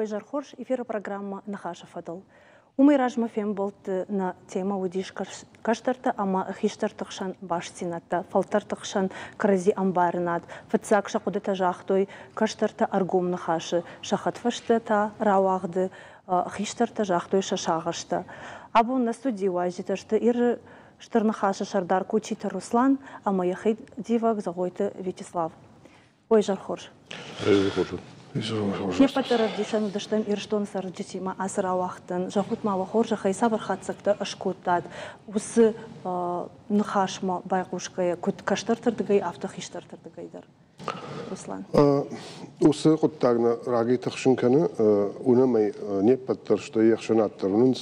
Уӕ зӕр хорз, эфиры программӕ Ныхасы фӕдыл. Уымӕй размӕ фембӕлдты нӕ темӕ уыдис кӕстӕртӕ ӕмӕ хистӕрты хсӕн бастдзинӕдтӕ, фӕлтӕрты хсӕн кӕрӕдзи ӕмбарынад. Фыццаг сӕ хъуыдытӕ загътой кӕстӕртӕ ӕргом ныхасы, сӕ хӕдфӕстӕ та рауагъды хистӕртӕ загътой сӕ сагъӕстӕ. Абон нӕ студийы уазджытӕ сты Иры Стыр Ныхасы сӕрдар Кучиты Руслан ӕмӕ йӕ хидивӕг Зӕгъойты Вячеслав. Ой, изӕр хорз. Не ппӕт дӕр ӕвдисӕн уыдыстӕм Ирыстоны цӕрджытимӕ ацы рауагъдтӕн. Зӕгъут ма уӕ хорзӕхӕй, цавӕр хатдзӕгтӕ скодтат уыцы ныхасмӕ байхъусгӕйӕ, куыд кӕстӕрты рдыгӕй, афтӕ хистӕрты рдыгӕй дӕр? Руслан. Уыцы хъуыддаг нӕ рагӕй тыхсын кӕны, уынӕм ӕй не ппӕт дӕр, стӕй ӕхсӕнад дӕр уынынц.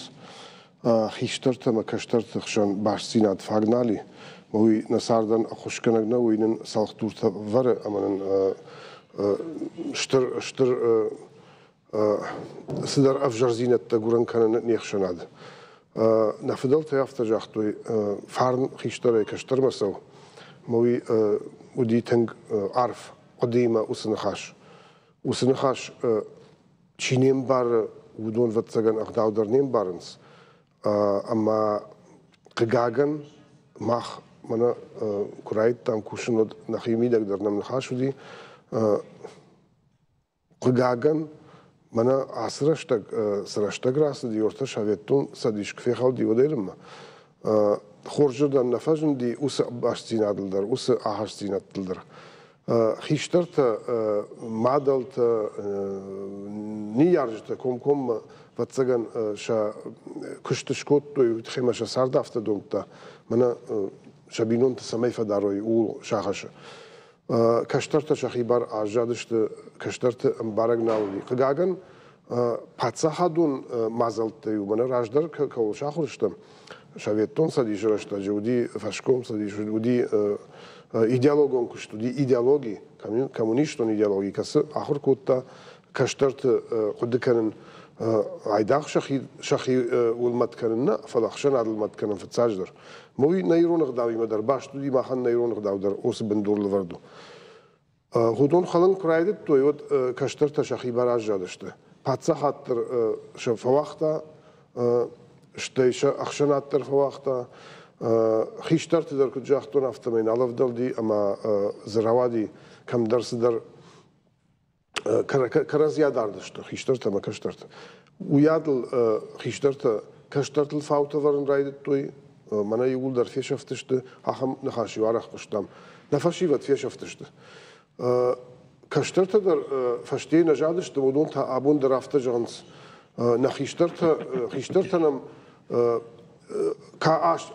Хистӕртӕ ӕмӕ кӕстӕрты хсӕн бастдзинад фаг нал и. Уый нӕ цардӕн ӕххуысгӕнӕг нӕу, уый нын цӕлхдуртӕ вӕры ӕмӕ нын стыр, стыр цыдӕр ӕвзӕрдзинӕдтӕ гуырын кӕны не хсӕнад. Нӕ фыдӕлтӕ афтӕ загътой, фарн хистӕрӕй кӕстӕрмӕ цӕуы. Ӕмӕ уый уыди тынг арф хъуыдыимӕ уыцы ныхас. Уыцы ныхас чи не мбары, уыдон, ӕвӕццӕгӕн, ӕгъдау дӕр не мбарынц. Ӕмӕ, хъыгагӕн, мах мӕнӕ куы райдыдтам кусын, уӕд нӕхи мидӕг дӕр нӕм ныхас уыди. Хъыгагӕн, мӕнӕ ацы рӕстӕг, цы рӕстӕг рацыди, уӕртӕ Советон Цӕдис куы фехӕлди, уӕдӕй нырмӕ, хорзырдӕм нӕ фӕзынди уыцы бастдзинадыл дӕр, уыцы ахастдзинӕдтыл дӕр. Хистӕртӕ, мадӕлтӕ, ныййарджытӕ комкоммӕ, ӕвӕццӕгӕн, сӕ куыст скодтой, уый тыххӕй ма сӕ цард афтӕ домдта, мӕнӕ сӕ бинонты цӕмӕй фӕдарой, ууыл сагъӕсы. Кӕстӕртӕ сӕхи бар аззадысты, кӕстӕрты ӕмбарӕг нал уыди. Хъыгагӕн, паддзахадон мадзӕлттӕ-иу мӕнӕ раздӕр кӕуыл сахуыр стӕм, Советон Цӕдисы рӕстӕджы уыди фӕскомцӕдис, уыди идеологон куыст, уыди идеологи, коммунистон идеологи, кӕцы ахуыр кодта кӕстӕрты хъуыды кӕнын айдагъ сӕхи уылмӕт кӕнын нӕ, фӕлӕ ӕхсӕнадыл мӕт кӕнын фыццаджыдӕр. Уый нӕ ирон ӕгъдауимӕ дӕр баст уыди, махӕн нӕ ирон ӕгъдау дӕр уыцы бындур лӕвӕрд у. Уыдон хӕлын куы райдыдтой, уӕд кӕстӕртӕ сӕхи бар аззадысты. Паддзахад дӕр сӕ фӕуагъта, стӕй сӕ ӕхсӕнад дӕр фӕуагъта. Хистӕрты дӕр, куыд загътон, афтӕмӕй нал ӕвдӕлди ӕмӕ дзы рауади кӕмдӕр цыдӕр кӕрӕдзи адард сты хистӕртӕ ӕмӕ кӕстӕртӕ. Уыйадыл хистӕртӕ кӕстӕртыл фаутӕ вӕрын райдыдтой, мӕнӕ иууылдӕр фесӕфтысты, ахӕм ныхас-иу арӕх хъуыстам. Нӕ фӕсивӕд фесӕфтысты. Кӕстӕртӕ дӕр фӕстейы нӕ задысты, уыдон та абон дӕр афтӕ зӕгъынц. Нӕ хистӕртӕ, хистӕртӕ нӕм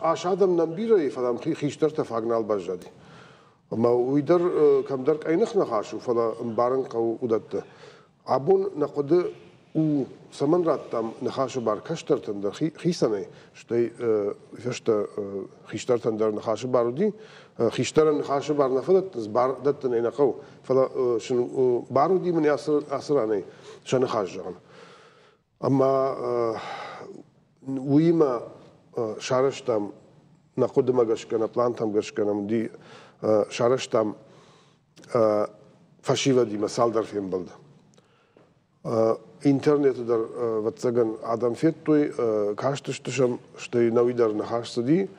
ас адӕм нӕм бирӕ и, фӕлӕ хистӕртӕ фаг нал баззади. Ӕмӕ уый дӕр кӕмдӕр къӕйных ныхас у, фӕлӕ ӕмбарын хъӕуы уыдӕттӕ. Абон нӕ хъуыды у, цӕмӕн радтам ныхасы бар кӕстӕртӕн дӕр хицӕнӕй, стӕй фӕстӕ хистӕртӕн дӕр ныхасы бар уыди. Хистӕрӕн ныхасы бар нӕ фӕдӕттынц, бар дӕттын ӕй нӕ хъӕуы, фӕлӕ сын бар уыди мын ацы ранӕй сӕ ныхас зӕгъын. Ӕмӕ уыимӕ сарӕзтам нӕ хъуыдымӕ гӕсгӕ, нӕ плантӕм гӕсгӕ нӕм уыди, сарӕзтам фӕсивӕдимӕ цалдӕр фембӕлды. Интернеты дӕр, ӕвӕццӕгӕн, адӕм федтой, кастысты сӕм, стӕй нӕуи дӕр ныхас цыди.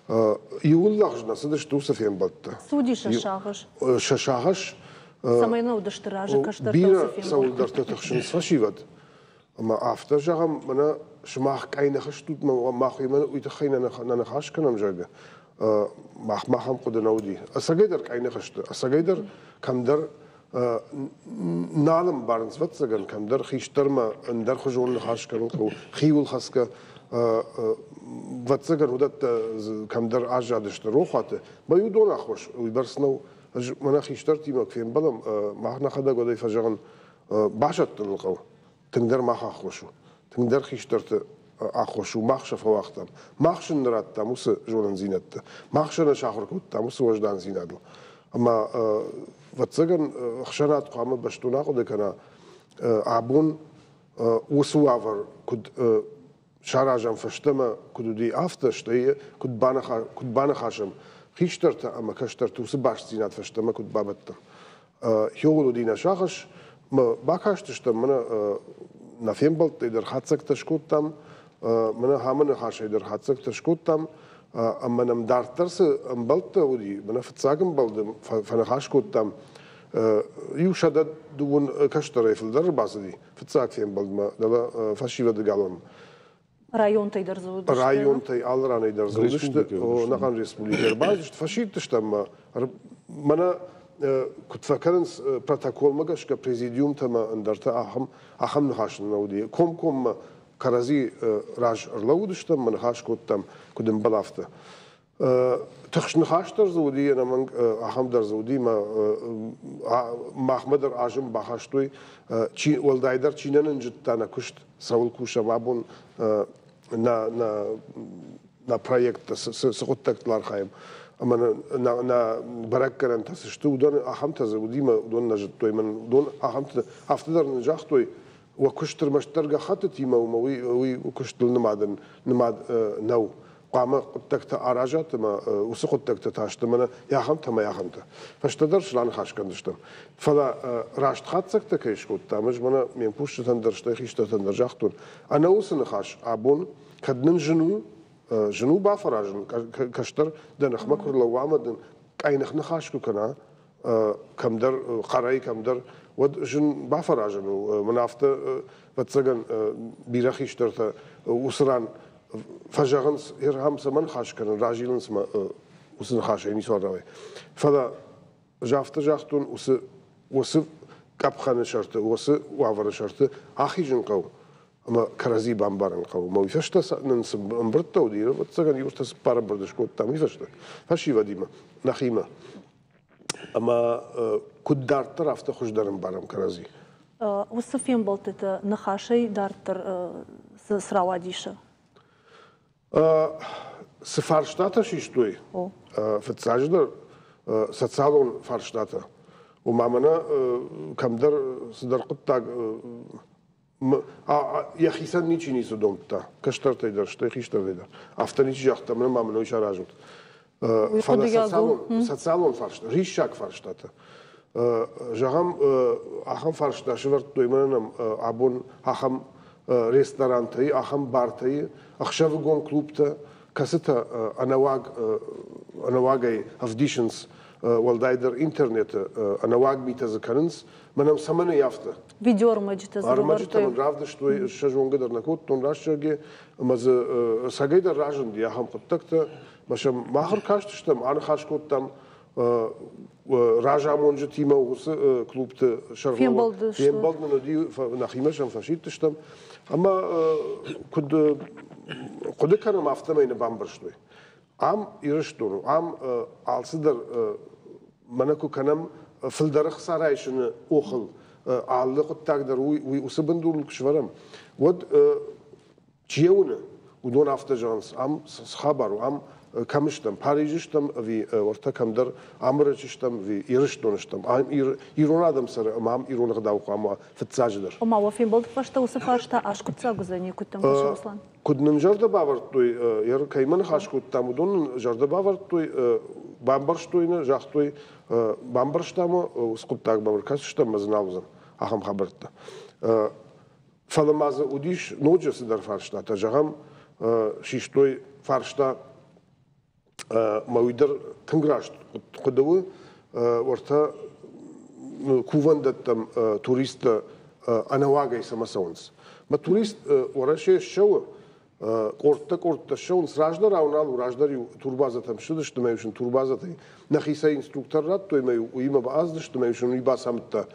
Иууыл лӕгъз нӕ цыдысты уыцы фембӕлдтӕ. Цы уыди сӕ сагъӕс? Сӕ сагъӕс Цӕмӕй нӕ уыдысты разы кӕстӕртӕ Бирӕ цӕуылдӕртӕ тыхсынц фӕсивӕд. Ӕмӕ афтӕ зӕгъӕм, мӕнӕ сымах къӕйных стут, мах уый тыххӕй нӕ ныхас кӕнӕм, зӕгъгӕ, мах ахӕм хъуыды нӕ уыди. Ӕцӕгӕйдӕр къӕйных сты, ӕцӕгӕйдӕр кӕмдӕр нал ӕмбарынц, ӕвӕццӕгӕн, кӕмдӕр хистӕрмӕ ӕндӕрхуызон ныхас кӕнын хъӕуы, хиуыл хӕцгӕ, ӕвӕццӕгӕн, уыдӕттӕ кӕмдӕр аззадысты рохуаты. Мӕ уыдон аххос уыйбӕрц нӕу. Ӕз мӕнӕ хистӕртимӕ куы фембӕлӕм, мах нӕхӕдӕг уӕдӕй фӕзӕгъын, басӕттын ыл хъӕуы. Тынгдӕр мах аххос у. Тынгдӕр хистӕрты аххос у, мах сӕ фӕуагътам. Мах сын радтам уыцы зонындзинӕдтӕ. Мах сӕ нӕ сахуыр кодтам уыцы уӕздандзинадыл. Ӕмӕ, ӕвӕццӕгӕн, ӕхсӕнад хъуамӕ бӕстон ахъуыды кӕна, абон уыцы уавӕр куыд саразӕм фӕстӕмӕ, куыд уыди, афтӕ, стӕй куыд баныхасӕм хистӕртӕ ӕмӕ кӕстӕрты уыцы бастдзинад фӕстӕмӕ куыд бабӕттӕм. Хиуыл уыди нӕ сагъӕс, мӕ бакастыстӕм, мӕнӕ Нӕ фембӕлдтӕй дӕр хатдзӕгтӕ скодтам, мӕнӕ ахӕм ныхасӕй дӕр хатдзӕгтӕ скодтам, ӕмӕ нӕм дарддӕр цы ӕмбӕлттӕ уыди, мӕнӕ фыццаг ӕмбӕлды фӕныхас кодтам, 120 кӕстӕрӕй фылдӕр ӕрбацыди фыццаг фембӕлдмӕ, дӕлӕ фӕсивӕды галуан. Районтӕй дӕр дзы уыдысты? Районтӕй, алы ранӕй дӕр дзы уыдысты. Нӕхъӕн республикӕ ӕрбацыдысты, фӕсидтыстӕм ма. Мӕнӕ куыд фӕкӕнынц протоколмӕ гӕсгӕ президиумтӕ ӕмӕ ӕндӕртӕ, ахӕм ныхас нын нӕ уыди. Комкоммӕ кӕрӕдзи раз ӕрлӕууыдыстӕм ӕмӕ ныхас кодтам, куыд ӕмбӕлы, афтӕ. Тыхст ныхас дӕр дзы уыди, ӕнӕмӕнг ахӕм дӕр дзы уыди, мӕ махмӕ дӕр азым бахастой, чи, уӕлдайдӕр чи нӕ нын зыдта нӕ куыст, цӕуыл кусӕм абон, нӕ проекттӕ, цы хъуыддӕгтыл архайӕм, ӕмӕ нӕ бӕрӕггӕнӕнтӕ цы сты, уыдон ахӕмтӕ дзы уыди, мӕ уыдон нӕ зыдтой. Мӕн уыдон ахӕмтӕ афтӕ дӕр нын загътой, уӕ куыст ӕрмӕстдӕр гӕххӕттытимӕ у, уый куыстыл нымад нӕу. Хъуамӕ хъуыддӕгтӕ аразат ӕмӕ уыцы хъуыддӕгтӕ та сты мӕнӕ ахӕмтӕ ӕмӕ ахӕмтӕ. Фӕстӕдӕр сраныхас кӕндзыстӕм. Фӕлӕ раст хатдзӕгтӕ кӕй скодтам, ӕз мӕнӕ ме мкусджытӕн дӕр, стӕй хистӕртӕн дӕр загътон, ӕнӕ уыцы ныхас абон кӕд нын зын у, зын у бафӕразын, кӕстӕр дӕ ныхмӕ куы рлӕууа ӕмӕ дын къӕйных ныхас куы кӕна, кӕмдӕр хъӕрӕй, кӕмдӕр, уӕд зын бафӕразын у. Мӕн афтӕ, ӕвӕццӕгӕн, бирӕ хистӕртӕ уыцы ран фӕзӕгъынц, ӕрхӕм цӕмӕн ныхас кӕнын, разилынц мӕ уыцы ныхасӕй ницуал рауайы. Фӕлӕ ӕз афтӕ загътон, уыцы къӕпхӕны сӕрты, уыцы уавӕры сӕрты ахизын хъӕуы ӕмӕ кӕрӕдзи бамбарын хъӕуы. Ӕмӕ уый фӕстӕ нын цы ӕмбырдтӕ уыди, ӕвӕццӕгӕн, иу-ӕртӕ цыппар ӕмбырды скодтам уый фӕстӕ фӕсивӕдимӕ, нӕхимӕ. Ӕмӕ куыд дарддӕр, афтӕ хуыздӕр ӕмбарӕм кӕрӕдзи. Уыцы фембӕлдтыты ныхасӕй дарддӕр цы рауадисы? Цы фарстатӕ систой, фыццаджыдӕр социалон фарстатӕ. Ома мӕнӕ кӕмдӕр цыдӕр хъуыддаг йӕхицӕн ничи ницы домдта, кӕстӕртӕй дӕр, стӕй хистӕртӕй дӕр. Афтӕ ничи загъта, мӕнӕ ма мын уый саразут. Фӕлӕ социалон фарста, риссаг фарстатӕ. Зӕгъӕм, ахӕм фарста сӕвӕрдтой мӕнӕ нӕм абон ахӕм ресторантӕй, ахӕм бартӕй, ӕхсӕвыгон клубтӕ, кӕцытӕ ӕнӕуагӕй ӕвдисынц, уӕлдайдӕр интернеты ӕнӕуаг митӕ дзы кӕнынц. Мӕнӕм цӕмӕн ӕй афтӕ? Видеоӕрмӕджытӕ дзы Ӕрмӕджытӕ мын равдыстой, сӕ зонгӕ дӕр нӕ кодтон рӕстӕджы, ӕмӕ дзы цӕгӕй дӕр разынди ахӕм хъуыддӕгтӕ. Мӕ сӕм мах ӕркастыстӕм, аныхас кодтам разамонджытимӕ уыцы клубты сӕргълӕууӕг. Фембӕлд нын уыди, нӕхимӕ сӕм фӕсидтыстӕм. Ӕмӕ куыд хъуыды кӕнӕм, афтӕмӕй нӕ бамбӕрстой. Ам Ирыстон у, ам алцыдӕр мӕнӕ куы кӕнӕм фылдӕр ӕхца райсыны охыл, алы хъуыддаг дӕр уый уыцы бындурыл куы сӕвӕрӕм, уӕд чи йӕ уыны, уыдон афтӕ зӕгъынц, ам цы хабар у, ам кӕм стӕм, Парижы стӕм ӕви уӕртӕ кӕмдӕр Амырычы стӕм ӕви Ирыстоны стӕм, ам ирон адӕм цӕры ӕмӕ ам ирон ӕгъдау хъуамӕ уа фыццаджыдӕр. Ома уӕ фембӕлды фӕстӕ уыцы фарста аскъуыддзаг уыдзӕни, куыд дӕм кӕсы, Руслан? Куыд нын зӕрдӕ бавӕрдтой, кӕимӕ ныхас кодтам, уыдон нын зӕрдӕ бавӕрдтой, бамбӕрстой нӕ, загътой, бамбӕрстам уыцы хъуыддагмӕ ӕркӕсдзыстӕм ӕмӕ дзы нал уыдзӕн ахӕм хабӕрттӕ. Фӕлӕ ма дзы уыдис ноджы цыдӕр фарстатӕ. Зӕгъӕм, систой фарста, мӕ уый дӕр тынг раст хъуыды у, уӕртӕ кувӕндӕттӕм туристтӕ ӕнӕуагӕй цӕмӕ цӕуынц. Мӕ турист Уӕрӕсейы ссӕуы, къордтӕ-къордтӕ ссӕуынц, раздӕрау нал у, раздӕр-иу турбазӕтӕм ссыдысты мӕ-иу сын турбазӕтӕй нӕхицӕй инструктор радтой мӕ-иу уыимӕ баацыдысты мӕ-иу сын уый бацамыдта,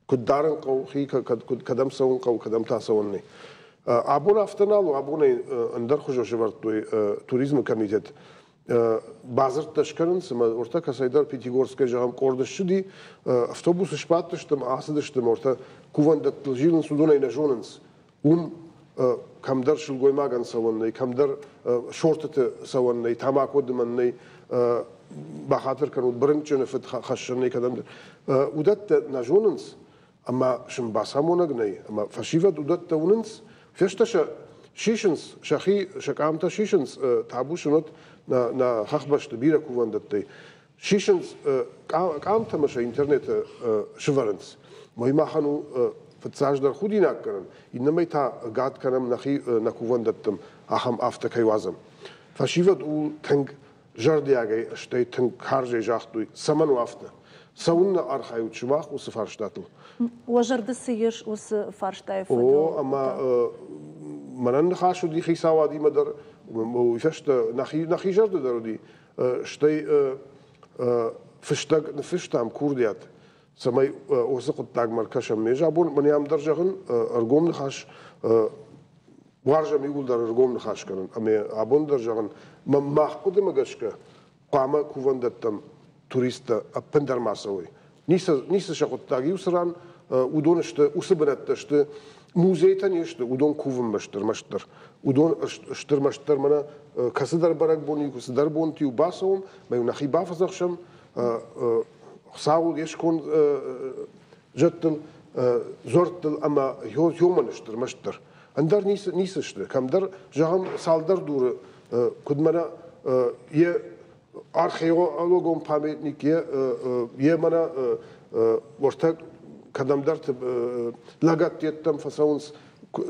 куыд дарын хъӕуы хи, кӕдӕм цӕуын хъӕуы, кӕдӕм та цӕуын нӕй. Абон афтӕ нал у, абонӕй ӕндӕр хуызы сӕвӕрдтой туризмы комитет. Бадзырдтӕ скӕнынц ӕмӕ уӕртӕ кӕцӕйдӕр Пятигорскӕй, зӕгъӕм, къорд ссыди, автобусы сбадтысты ӕмӕ ацыдысты ӕмӕ уӕртӕ кувӕндӕттыл зилынц, уыдонӕй нӕ зонынц. Уым кӕмдӕр сылгоймагӕн цӕуӕн нӕй, кӕмдӕр шортыты цӕуӕн нӕй, тамако дымӕн нӕй, бахатыр кӕнут, бырынчъыны фыд хӕссӕн нӕй кӕдӕмдӕр. Уыдӕттӕ нӕ зонынц, ӕмӕ сын бацамонӕг нӕй, ӕмӕ фӕсивӕд уыдӕттӕ уынынц, фӕстӕ сӕ сисынц, сӕхи сӕ къамтӕ сисынц, табу сын уӕд нӕ хӕхбӕсты бирӕ кувӕндӕттӕй. Сисынц къамтӕ ӕмӕ сӕ интернеты сывӕрынц. Уый махӕн у Фыццаджыдӕр худинаг кӕнӕм, иннӕмӕй та ӕгад кӕнӕм нӕхи нӕ кувӕндӕттӕм ахӕм афтӕ кӕй уадзӕм. Фӕсивӕд у тынг зӕрдиагӕй, стӕй тынг карзӕй загътой, цӕмӕн у афтӕ? Цӕуыннӕ архайут сымах уыцы фарстатыл? Уӕ зӕрды цы ис уыцы фарстайы фӕдыл? О, ӕмӕ мӕнӕн ныхас уыди хицауадимӕ дӕр, уый фӕстӕ нӕхи зӕрды дӕр уыди, стӕй фыстӕг ныффыстам курдиат, цӕмӕй уыцы хъуыддагмӕ ӕркӕсӕм. Ме абон мӕнӕ ам дӕр зӕгъын, ӕргом ныхас уарзӕм иууылдӕр ӕргом ныхас кӕнын. Ӕмӕ абон дӕр зӕгъын, мах хъуыдымӕ гӕсгӕ хъуамӕ кувӕндӕттӕм туристтӕ ӕппындӕр ма цӕуой. Ницы сӕ хъуыддаг иу цы ран, уыдон сты, уыцы бынӕттӕ сты, музейтӕ не сты, уыдон кувынмӕ сты ӕрмӕстдӕр. Уыдон сты ӕрмӕстдӕр мӕнӕ кӕцыдӕр бӕрӕгбон-иу, цыдӕр бонты-иу бацӕуӕм, мӕ-иу нӕхи бафӕдзӕхсӕм, Хуыцауыл йе сконд зӕдтыл, дзуӕрттыл ӕмӕ хёмӕн сты ӕрмӕстдӕр. Ӕндӕр ницы сты. Кӕмдӕр, зӕгъӕм, цалдӕр дуры, куыд мӕнӕ йе археологон памятник, йе мӕнӕ уӕртӕ кӕдӕмдӕрты лӕгӕттӕм фӕцӕуынц,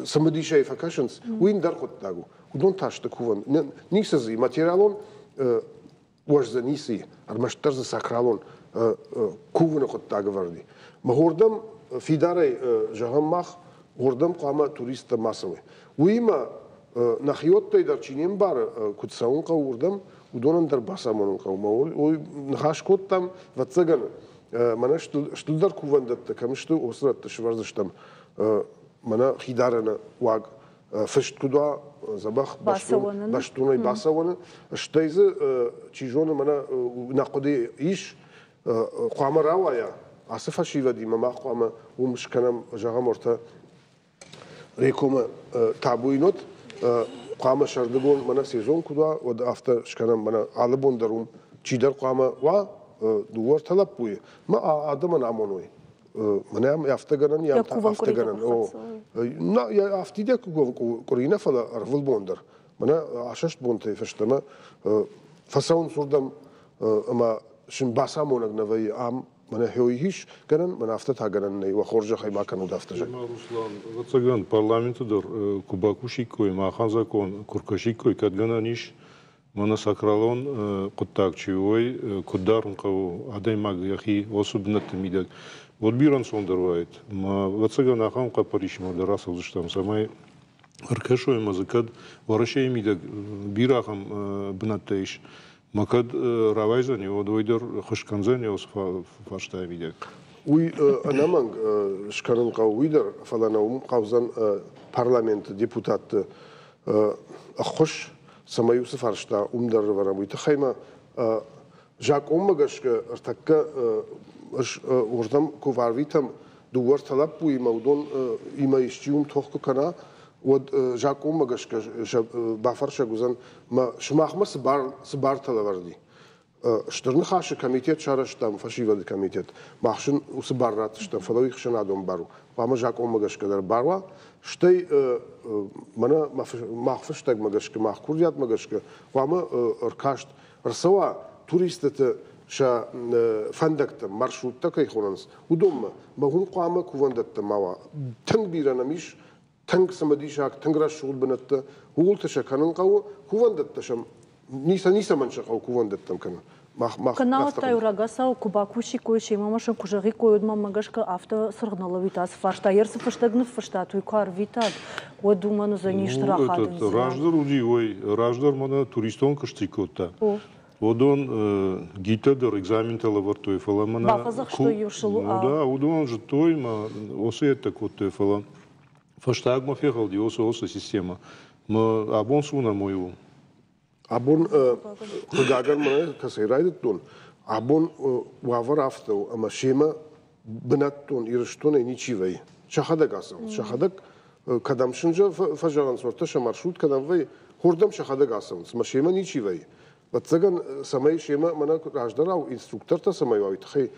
цымыдисӕй фӕкӕсынц, уый ӕндӕр хъуыддаг у. Уыдон та сты кувӕн. Ницы дзы материалон уӕз дзы ницы и, ӕрмӕстдӕр дзы сакралон кувыны хъуыддаг ӕвӕрд и. Уырдӕм фидарӕй зӕгъӕм мах, уырдӕм хъуамӕ туристтӕ ма цӕуой. Уыимӕ нӕхиуӕттӕй дӕр чи не мбары, куыд цӕуын хъӕуы уырдӕм, уыдонӕн дӕр бацамонын хъӕуы. Уый ныхас кодтам, ӕвӕццӕгӕн, мӕнӕ стылдӕр кувӕндӕттӕ кӕм сты, уыцы рӕтты сӕвӕрдзыстӕм мӕнӕ хидарӕны уаг фыст куыд уа, дзӕбӕх бӕстонӕй бацӕуӕны. Стӕй дзы, чи зоны, мӕнӕ нӕ хъуыды ис, хъуамӕ рауайа, ацы фӕсивӕдимӕ мах хъуамӕ уым скӕнӕм, зӕгъӕм, ортӕ Рекомы табуйнот, хъуамӕ сӕрдыгон мӕнӕ сезон куыд уа, уӕд афтӕ скӕнӕм, мӕнӕ алы бон дӕр уым чидӕр хъуамӕ уа, дыууӕ-ӕртӕ лӕппуйы, мӕ адӕмӕн амоной. Мӕнӕ афтӕ гӕнӕн, афтӕ гӕнӕн. Афтидӕ къуыри нӕ, фӕлӕ ӕрвылбон дӕр. Мӕнӕ асӕст бонтӕй фӕстӕмӕ фӕцӕуынц уырдӕм ӕмӕ сын бацамонӕг нӕ вӕййы ам мӕнӕ хёй ис гӕнӕн, мӕнӕ афтӕ та гӕнӕн нӕй, уӕ хорзӕхӕй бакӕнут афтӕ зӕгъ. Руслан, ӕвӕццӕгӕн, парламенты дӕр куы бакусиккой ӕмӕ ахӕм закон куы ркӕсиккой, кӕд гӕнӕн ис, мӕнӕ сакралон хъуыддаг чи уой, куыд дарын хъӕуы адӕймаг йӕхи уыцы бынӕтты мидӕг, уӕд бирӕ ӕнцондӕр уаид. Ӕмӕ, ӕвӕццӕгӕн, ахӕм хъӕппӕрисимӕ дӕр рацӕудзыстӕм, цӕмӕй ӕркӕсой ӕмӕ дзы кӕд Уӕрӕсейы мидӕг бирӕ ахӕм бынӕттӕ ис, ма кӕд рауайдзӕни, уӕд уый дӕр хуыз кӕндзӕни уыцы фарстайы мидӕг. Уый ӕнӕмӕнг скӕнын хъӕуы уый дӕр, фӕлӕ нӕ уым хъӕудзӕн парламенты депутатты ӕххуыс, цӕмӕй уыцы фарста уым дӕр ӕрӕвӕрӕм. Уый тыххӕй ма закъонмӕ гӕсгӕ ӕртӕккӕ ӕз уырдӕм куы барвитӕм дыууӕ-ӕртӕ лӕппуимӕ, уыдон имӕ исчи уым тох куы кӕна, уӕд закъонмӕ гӕсгӕ бафӕрсӕг уыдзӕн, мӕ сымахмӕ цы бартӕ лӕвӕрд и. Стыр Ныхасы комитет сарӕзтам, фӕсивӕды комитет. Мах сын уыцы бар ратдзыстӕм, фӕлӕ уый ӕхсӕнадон бар у. Хъуамӕ закъонмӕ гӕсгӕ дӕр бар уа. Стӕй мӕнӕ мах фыстӕгмӕ гӕсгӕ, мах курдиатмӕ гӕсгӕ хъуамӕ ӕркаст ӕрцӕуа туристыты сӕ фӕндӕгтӕм, маршруттӕ кӕй хонынц, уыдонмӕ. Мӕ уым хъуамӕ кувӕндӕттӕ ма уа. Тынг бирӕ нӕм ис тынг цымыдисаг, тынг рӕсугъд бынӕттӕ, ууылты сӕ кӕнын хъӕуы, кувӕндӕттӕ сӕм ницӕмӕн сӕ хъӕуы кувӕндӕттӕм кӕнын. Каналттӕ рагацау куы бакусиккой, семӕ ма сын куы зӕгъиккой, уӕд мӕм гӕсгӕ афтӕ цыргъ нӕ лӕууид ацы фарста. Йе цы фыстӕг ныффыстат, уый куы арвитат, уӕд уымӕн уыдзӕни стыр ахадындзинад. Раздӕр уыди уый, раздӕр мӕнӕ туристон куысты кодта. Уыдон гидтӕ дӕр экзаментӕ лӕвӕрдтой, фӕлӕ мӕнӕ... Бафӕдзӕхстой иу сыл. Ну да, уыдон зыдтой мӕ уыцы йедтӕ кодтой, фӕлӕ фӕстагмӕ фехӕлди уыцы системӕ. Мӕ абон цы уынӕм, уый у. Абон, хъыгагӕн, мӕнӕ кӕцӕй райдыдтон, абон уавӕр афтӕ у, ӕмӕ семӕ бынӕттон Ирыстонӕй ничи вӕййы. Сӕхӕдӕг ацӕуынц. Сӕхӕдӕг кӕдӕм сын фӕзӕгъынц, уӕртӕ сӕ маршрут кӕдӕм вӕййы, уырдӕм сӕхӕдӕг ацӕуынц. Мӕ семӕ ничи вӕййы. Ӕвӕццӕгӕн, цӕмӕй семӕ мӕнӕ раздӕрау инструктортӕ цӕмӕй уа, уый тыххӕй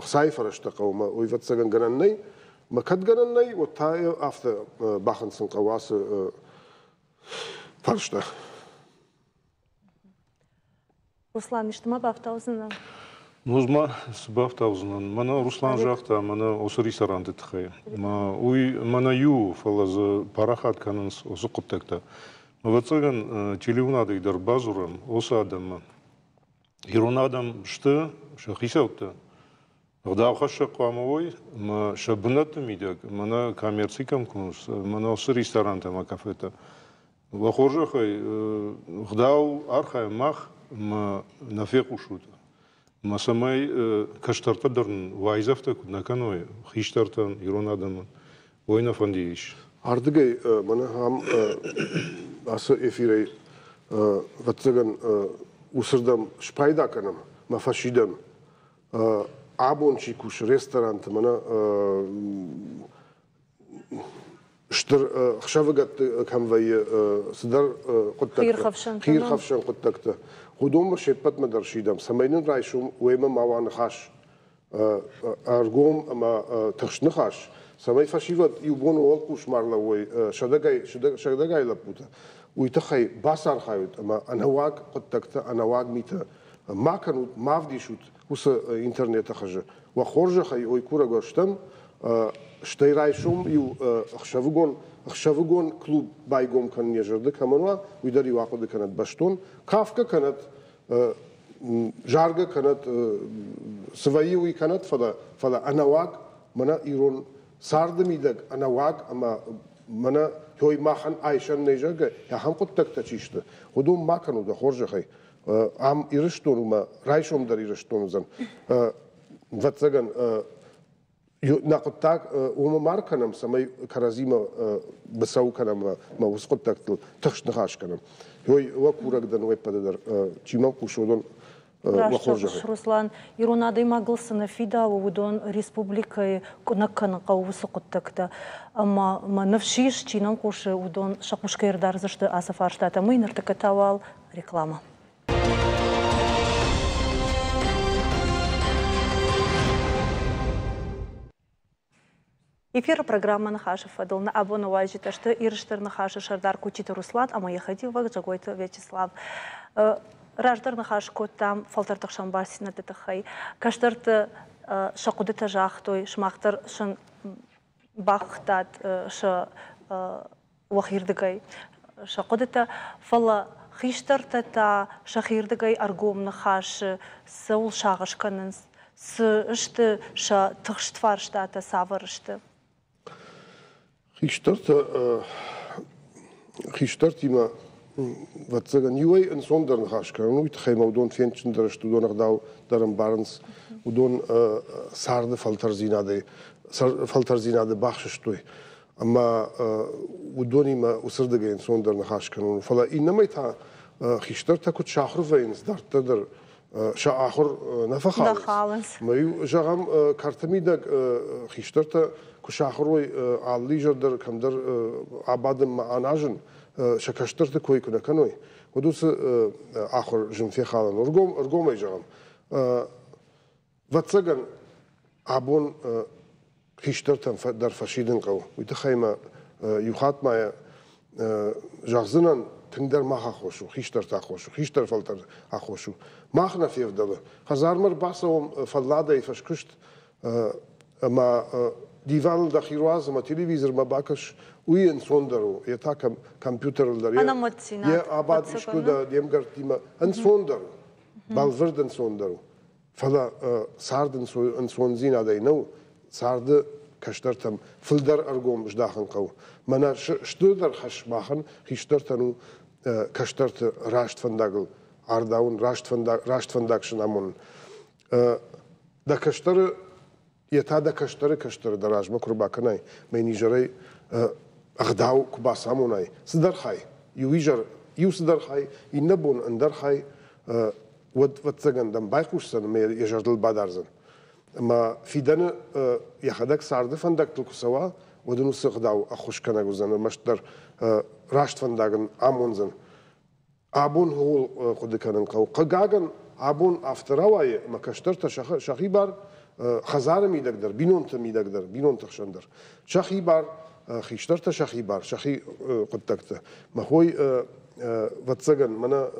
хцайы фӕрӕзтӕ хъӕуы, мӕ уый ӕвӕццӕгӕн гӕнӕн нӕй. Мӕ кӕд гӕнӕн нӕй, уӕд та афтӕ бахынцын хъӕуы ацы фарста. Руслан, исты ма бафтаудзынӕ? Ну, ма цы бафтаудзынӕн? Мӕнӕ Руслан загъта, мӕнӕ уыцы ресторанты тыххӕй. Уый мӕнӕ иу, фӕлӕ дзы парахат кӕнынц уыцы хъуыддӕгтӕ. Ӕвӕццӕгӕн, телеуынадӕй дӕр бадзурӕм уыцы адӕммӕ. Ирон адӕм сты сӕ хицӕуттӕ. Ӕгъдаухӕссӕг хъуамӕ уой, ӕмӕ сӕ бынӕтты мидӕг, мӕнӕ коммерци кӕм кӕнынц, мӕнӕ уыцы ресторантӕ ӕмӕ кафетӕ. Уӕ хорзӕхӕй, ӕгъдау архайӕм мах, ӕмӕ нӕ фехъусут. Ӕмӕ цӕмӕй кӕстӕртӕ дӕр уайдзӕфтӕ куыд нӕ кӕной хистӕртӕн, ирон адӕмӕн, уый нӕ фӕнды ис. Ардыгӕй мӕнӕ ам ацы эфирӕй ӕвӕццӕгӕн уыцырдӕм спайда кӕнӕм мӕ фӕсидӕм. Абон чи кусы ресторанты, мӕнӕ стыр ӕхсӕвыгӕтты кӕм вӕййы цыдӕр хъуыддӕгтӕ, хиирхӕфсӕн хъуыддӕгтӕ, уыдонмӕ се ппӕтмӕ дӕр сидӕм, цӕмӕй нын райсом уемӕ ма уа ныхас, ӕргом ӕмӕ тыхст ныхас, цӕмӕй фӕсивӕд иу бон уӕлхъус ма рлӕууой сӕдӕгай лӕппутӕ, уый тыххӕй бацархайут ӕмӕ ӕнӕуаг хъуыддӕгтӕ, ӕнӕуаг митӕ ма кӕнут, ма вдисут уыцы интернеты хызы. Уӕ хорзӕхӕй, ой курӕг стӕм, стӕй райсом иу ӕхсӕвыгон ӕхсӕвыгон клуб байгом кӕнын йӕ зӕрды кӕмӕн уа, уый дӕр иу ахъуыды кӕнӕд бӕстон, кафгӕ кӕнӕд, заргӕ кӕнӕд, цы вӕййы, уый кӕнӕд, фӕлӕ ӕнӕуаг, мӕнӕ ирон царды мидӕг ӕнӕуаг ӕмӕ мӕнӕ той махӕн айсӕн нӕй, зӕгъгӕ, ахӕм хъуыддӕгтӕ чи сты, уыдон ма кӕнут, дӕ хорзӕхӕй. Ам Ирыстон у мӕ райсом дӕр Ирыстон уыдзӕн. Ӕвӕццӕгӕн, нӕ хъуыддаг уымӕ ма ркӕнӕм, цӕмӕй кӕрӕдзимӕ быцӕу кӕнӕм ӕмӕ уыцы хъуыддӕгтыл тыхст ныхас кӕнӕм. Ой, уӕ курӕг дӕн уе ппӕты дӕр, чи мӕм хъусы, уыдон уӕ хорзӕхӕй. Руслан, ирон адӕймагыл цы нӕ фидауы, уыдон республикӕйы куынӕг кӕнын хъӕуы уыцы хъуыддӕгтӕ. Ӕмӕ мӕ ныфс ис, чи нӕм хъусы, уыдон сӕ хъус кӕй ӕрдардзысты ацы фарстатӕм. Уый ныртӕккӕ та уал реклама. Эфиры программӕ Ныхасы фӕдыл нӕ абоны уазджытӕ сты Ирыстыр Ныхасы сӕрдар Кучиты Руслан ӕмӕ йӕ хӕдивӕг Джагойты Вячеслав. Раздӕр ныхас кодтам фӕлтӕрты хсӕн бастдзинӕдты тыххӕй. Кӕстӕрты сӕ хъуыдытӕ загътой, сымах дӕр сын бахыгътат сӕ уӕхирдыгӕй сӕ хъуыдытӕ, фӕлӕ хистӕртӕ та сӕхирдыгӕй ӕргом ныхасы цӕуыл сагъӕс кӕнынц, цы сты сӕ тыхст фарстатӕ, цавӕр сты? Хистӕртӕ хистӕртимӕ ӕвӕццӕгӕн, иуӕй ӕнцондӕр ныхас кӕнын, уый тыххӕй ма уыдон фендджындӕр сты, уыдон ӕгъдау дӕр ӕмбарынц, уыдон царды фӕлтӕрдзинадӕй фӕлтӕрдзинады бахсыстой. Ӕмӕ уыдонимӕ уыцырдыгӕй ӕнцондӕр ныхас кӕнын у. Фӕлӕ иннӕмӕй та хистӕртӕ куыд сахуыр вӕййынц, дарддӕр дӕр сӕ ахуыр нӕ фӕхалынц. Мӕ-иу, зӕгъӕм, кӕрты мидӕг хистӕртӕ куы сахуыр уой алы изӕр дӕр кӕмдӕр абадынмӕ аназын, сӕ кӕстӕрты кой куы нӕ кӕной, уӕд уыцы ахуыр зын фехалын. Ӕргомӕй зӕгъӕм, Ӕвӕццӕгӕн, абон хистӕртӕн дӕр фӕсидын хъӕуы. Уый тыххӕй мӕ иу хатт ма зӕгъдзынӕн, тынгдӕр мах аххос у, хистӕрты аххос у, хистӕр фӕлтӕр аххос у. Мах нӕ февдӕлы. Хӕдзармӕ ӕрбацӕуӕм фӕлладӕй фӕскуыст ӕмӕ диваныл дӕхи руадз ӕмӕ телевизормӕ бакӕс, уый ӕнцондӕр у. Йе та компьютерыл дӕр. Йе абад искуы дӕ де мгӕрттимӕ. Ӕнцондӕр у. Бӕлвырд ӕнцондӕр у. Фӕлӕ цард ӕнцондзинадӕй нӕу, царды кӕстӕртӕм фылдӕр ӕргом здахын хъӕуы. Мӕнӕ стырдӕр хӕс махӕн, хистӕртӕн у кӕстӕрты раст фӕндагыл ардауын, раст фӕндаг сын амонын. Дӕ кӕстӕры йе та дӕ кӕстӕры кӕстӕры дӕ размӕ куы рбакӕнай, мӕ йын изӕрӕй ӕгъдау куы бацамонай, цыдӕр хай, иу изӕр иу цыдӕр хай, иннӕ бон ӕндӕр хай, уӕд, ӕвӕццӕгӕн дӕм байхъусдзӕн ӕмӕ йӕ зӕрдыл бадардзӕн. Ӕмӕ фидӕны йӕхӕдӕг царды фӕндӕгтыл куы цӕуа, уӕд ын уыцы ӕгъдау ӕххуысгӕнӕг уыдзӕн, ӕрмӕстдӕр раст фӕндаг ын амондзӕн. Абон ууыл хъуыды кӕнын хъӕуы. Хъыгагӕн, абон афтӕ рауайы, ӕмӕ кӕстӕртӕ сӕхи бар хӕдзары мидӕг дӕр, бинонты мидӕг дӕр, бинонты хсӕн дӕр сӕхи бар, хистӕртӕ сӕхи бар, сӕхи хъуыддӕгты. Мӕ хой, ӕвӕццӕгӕн, мӕнӕ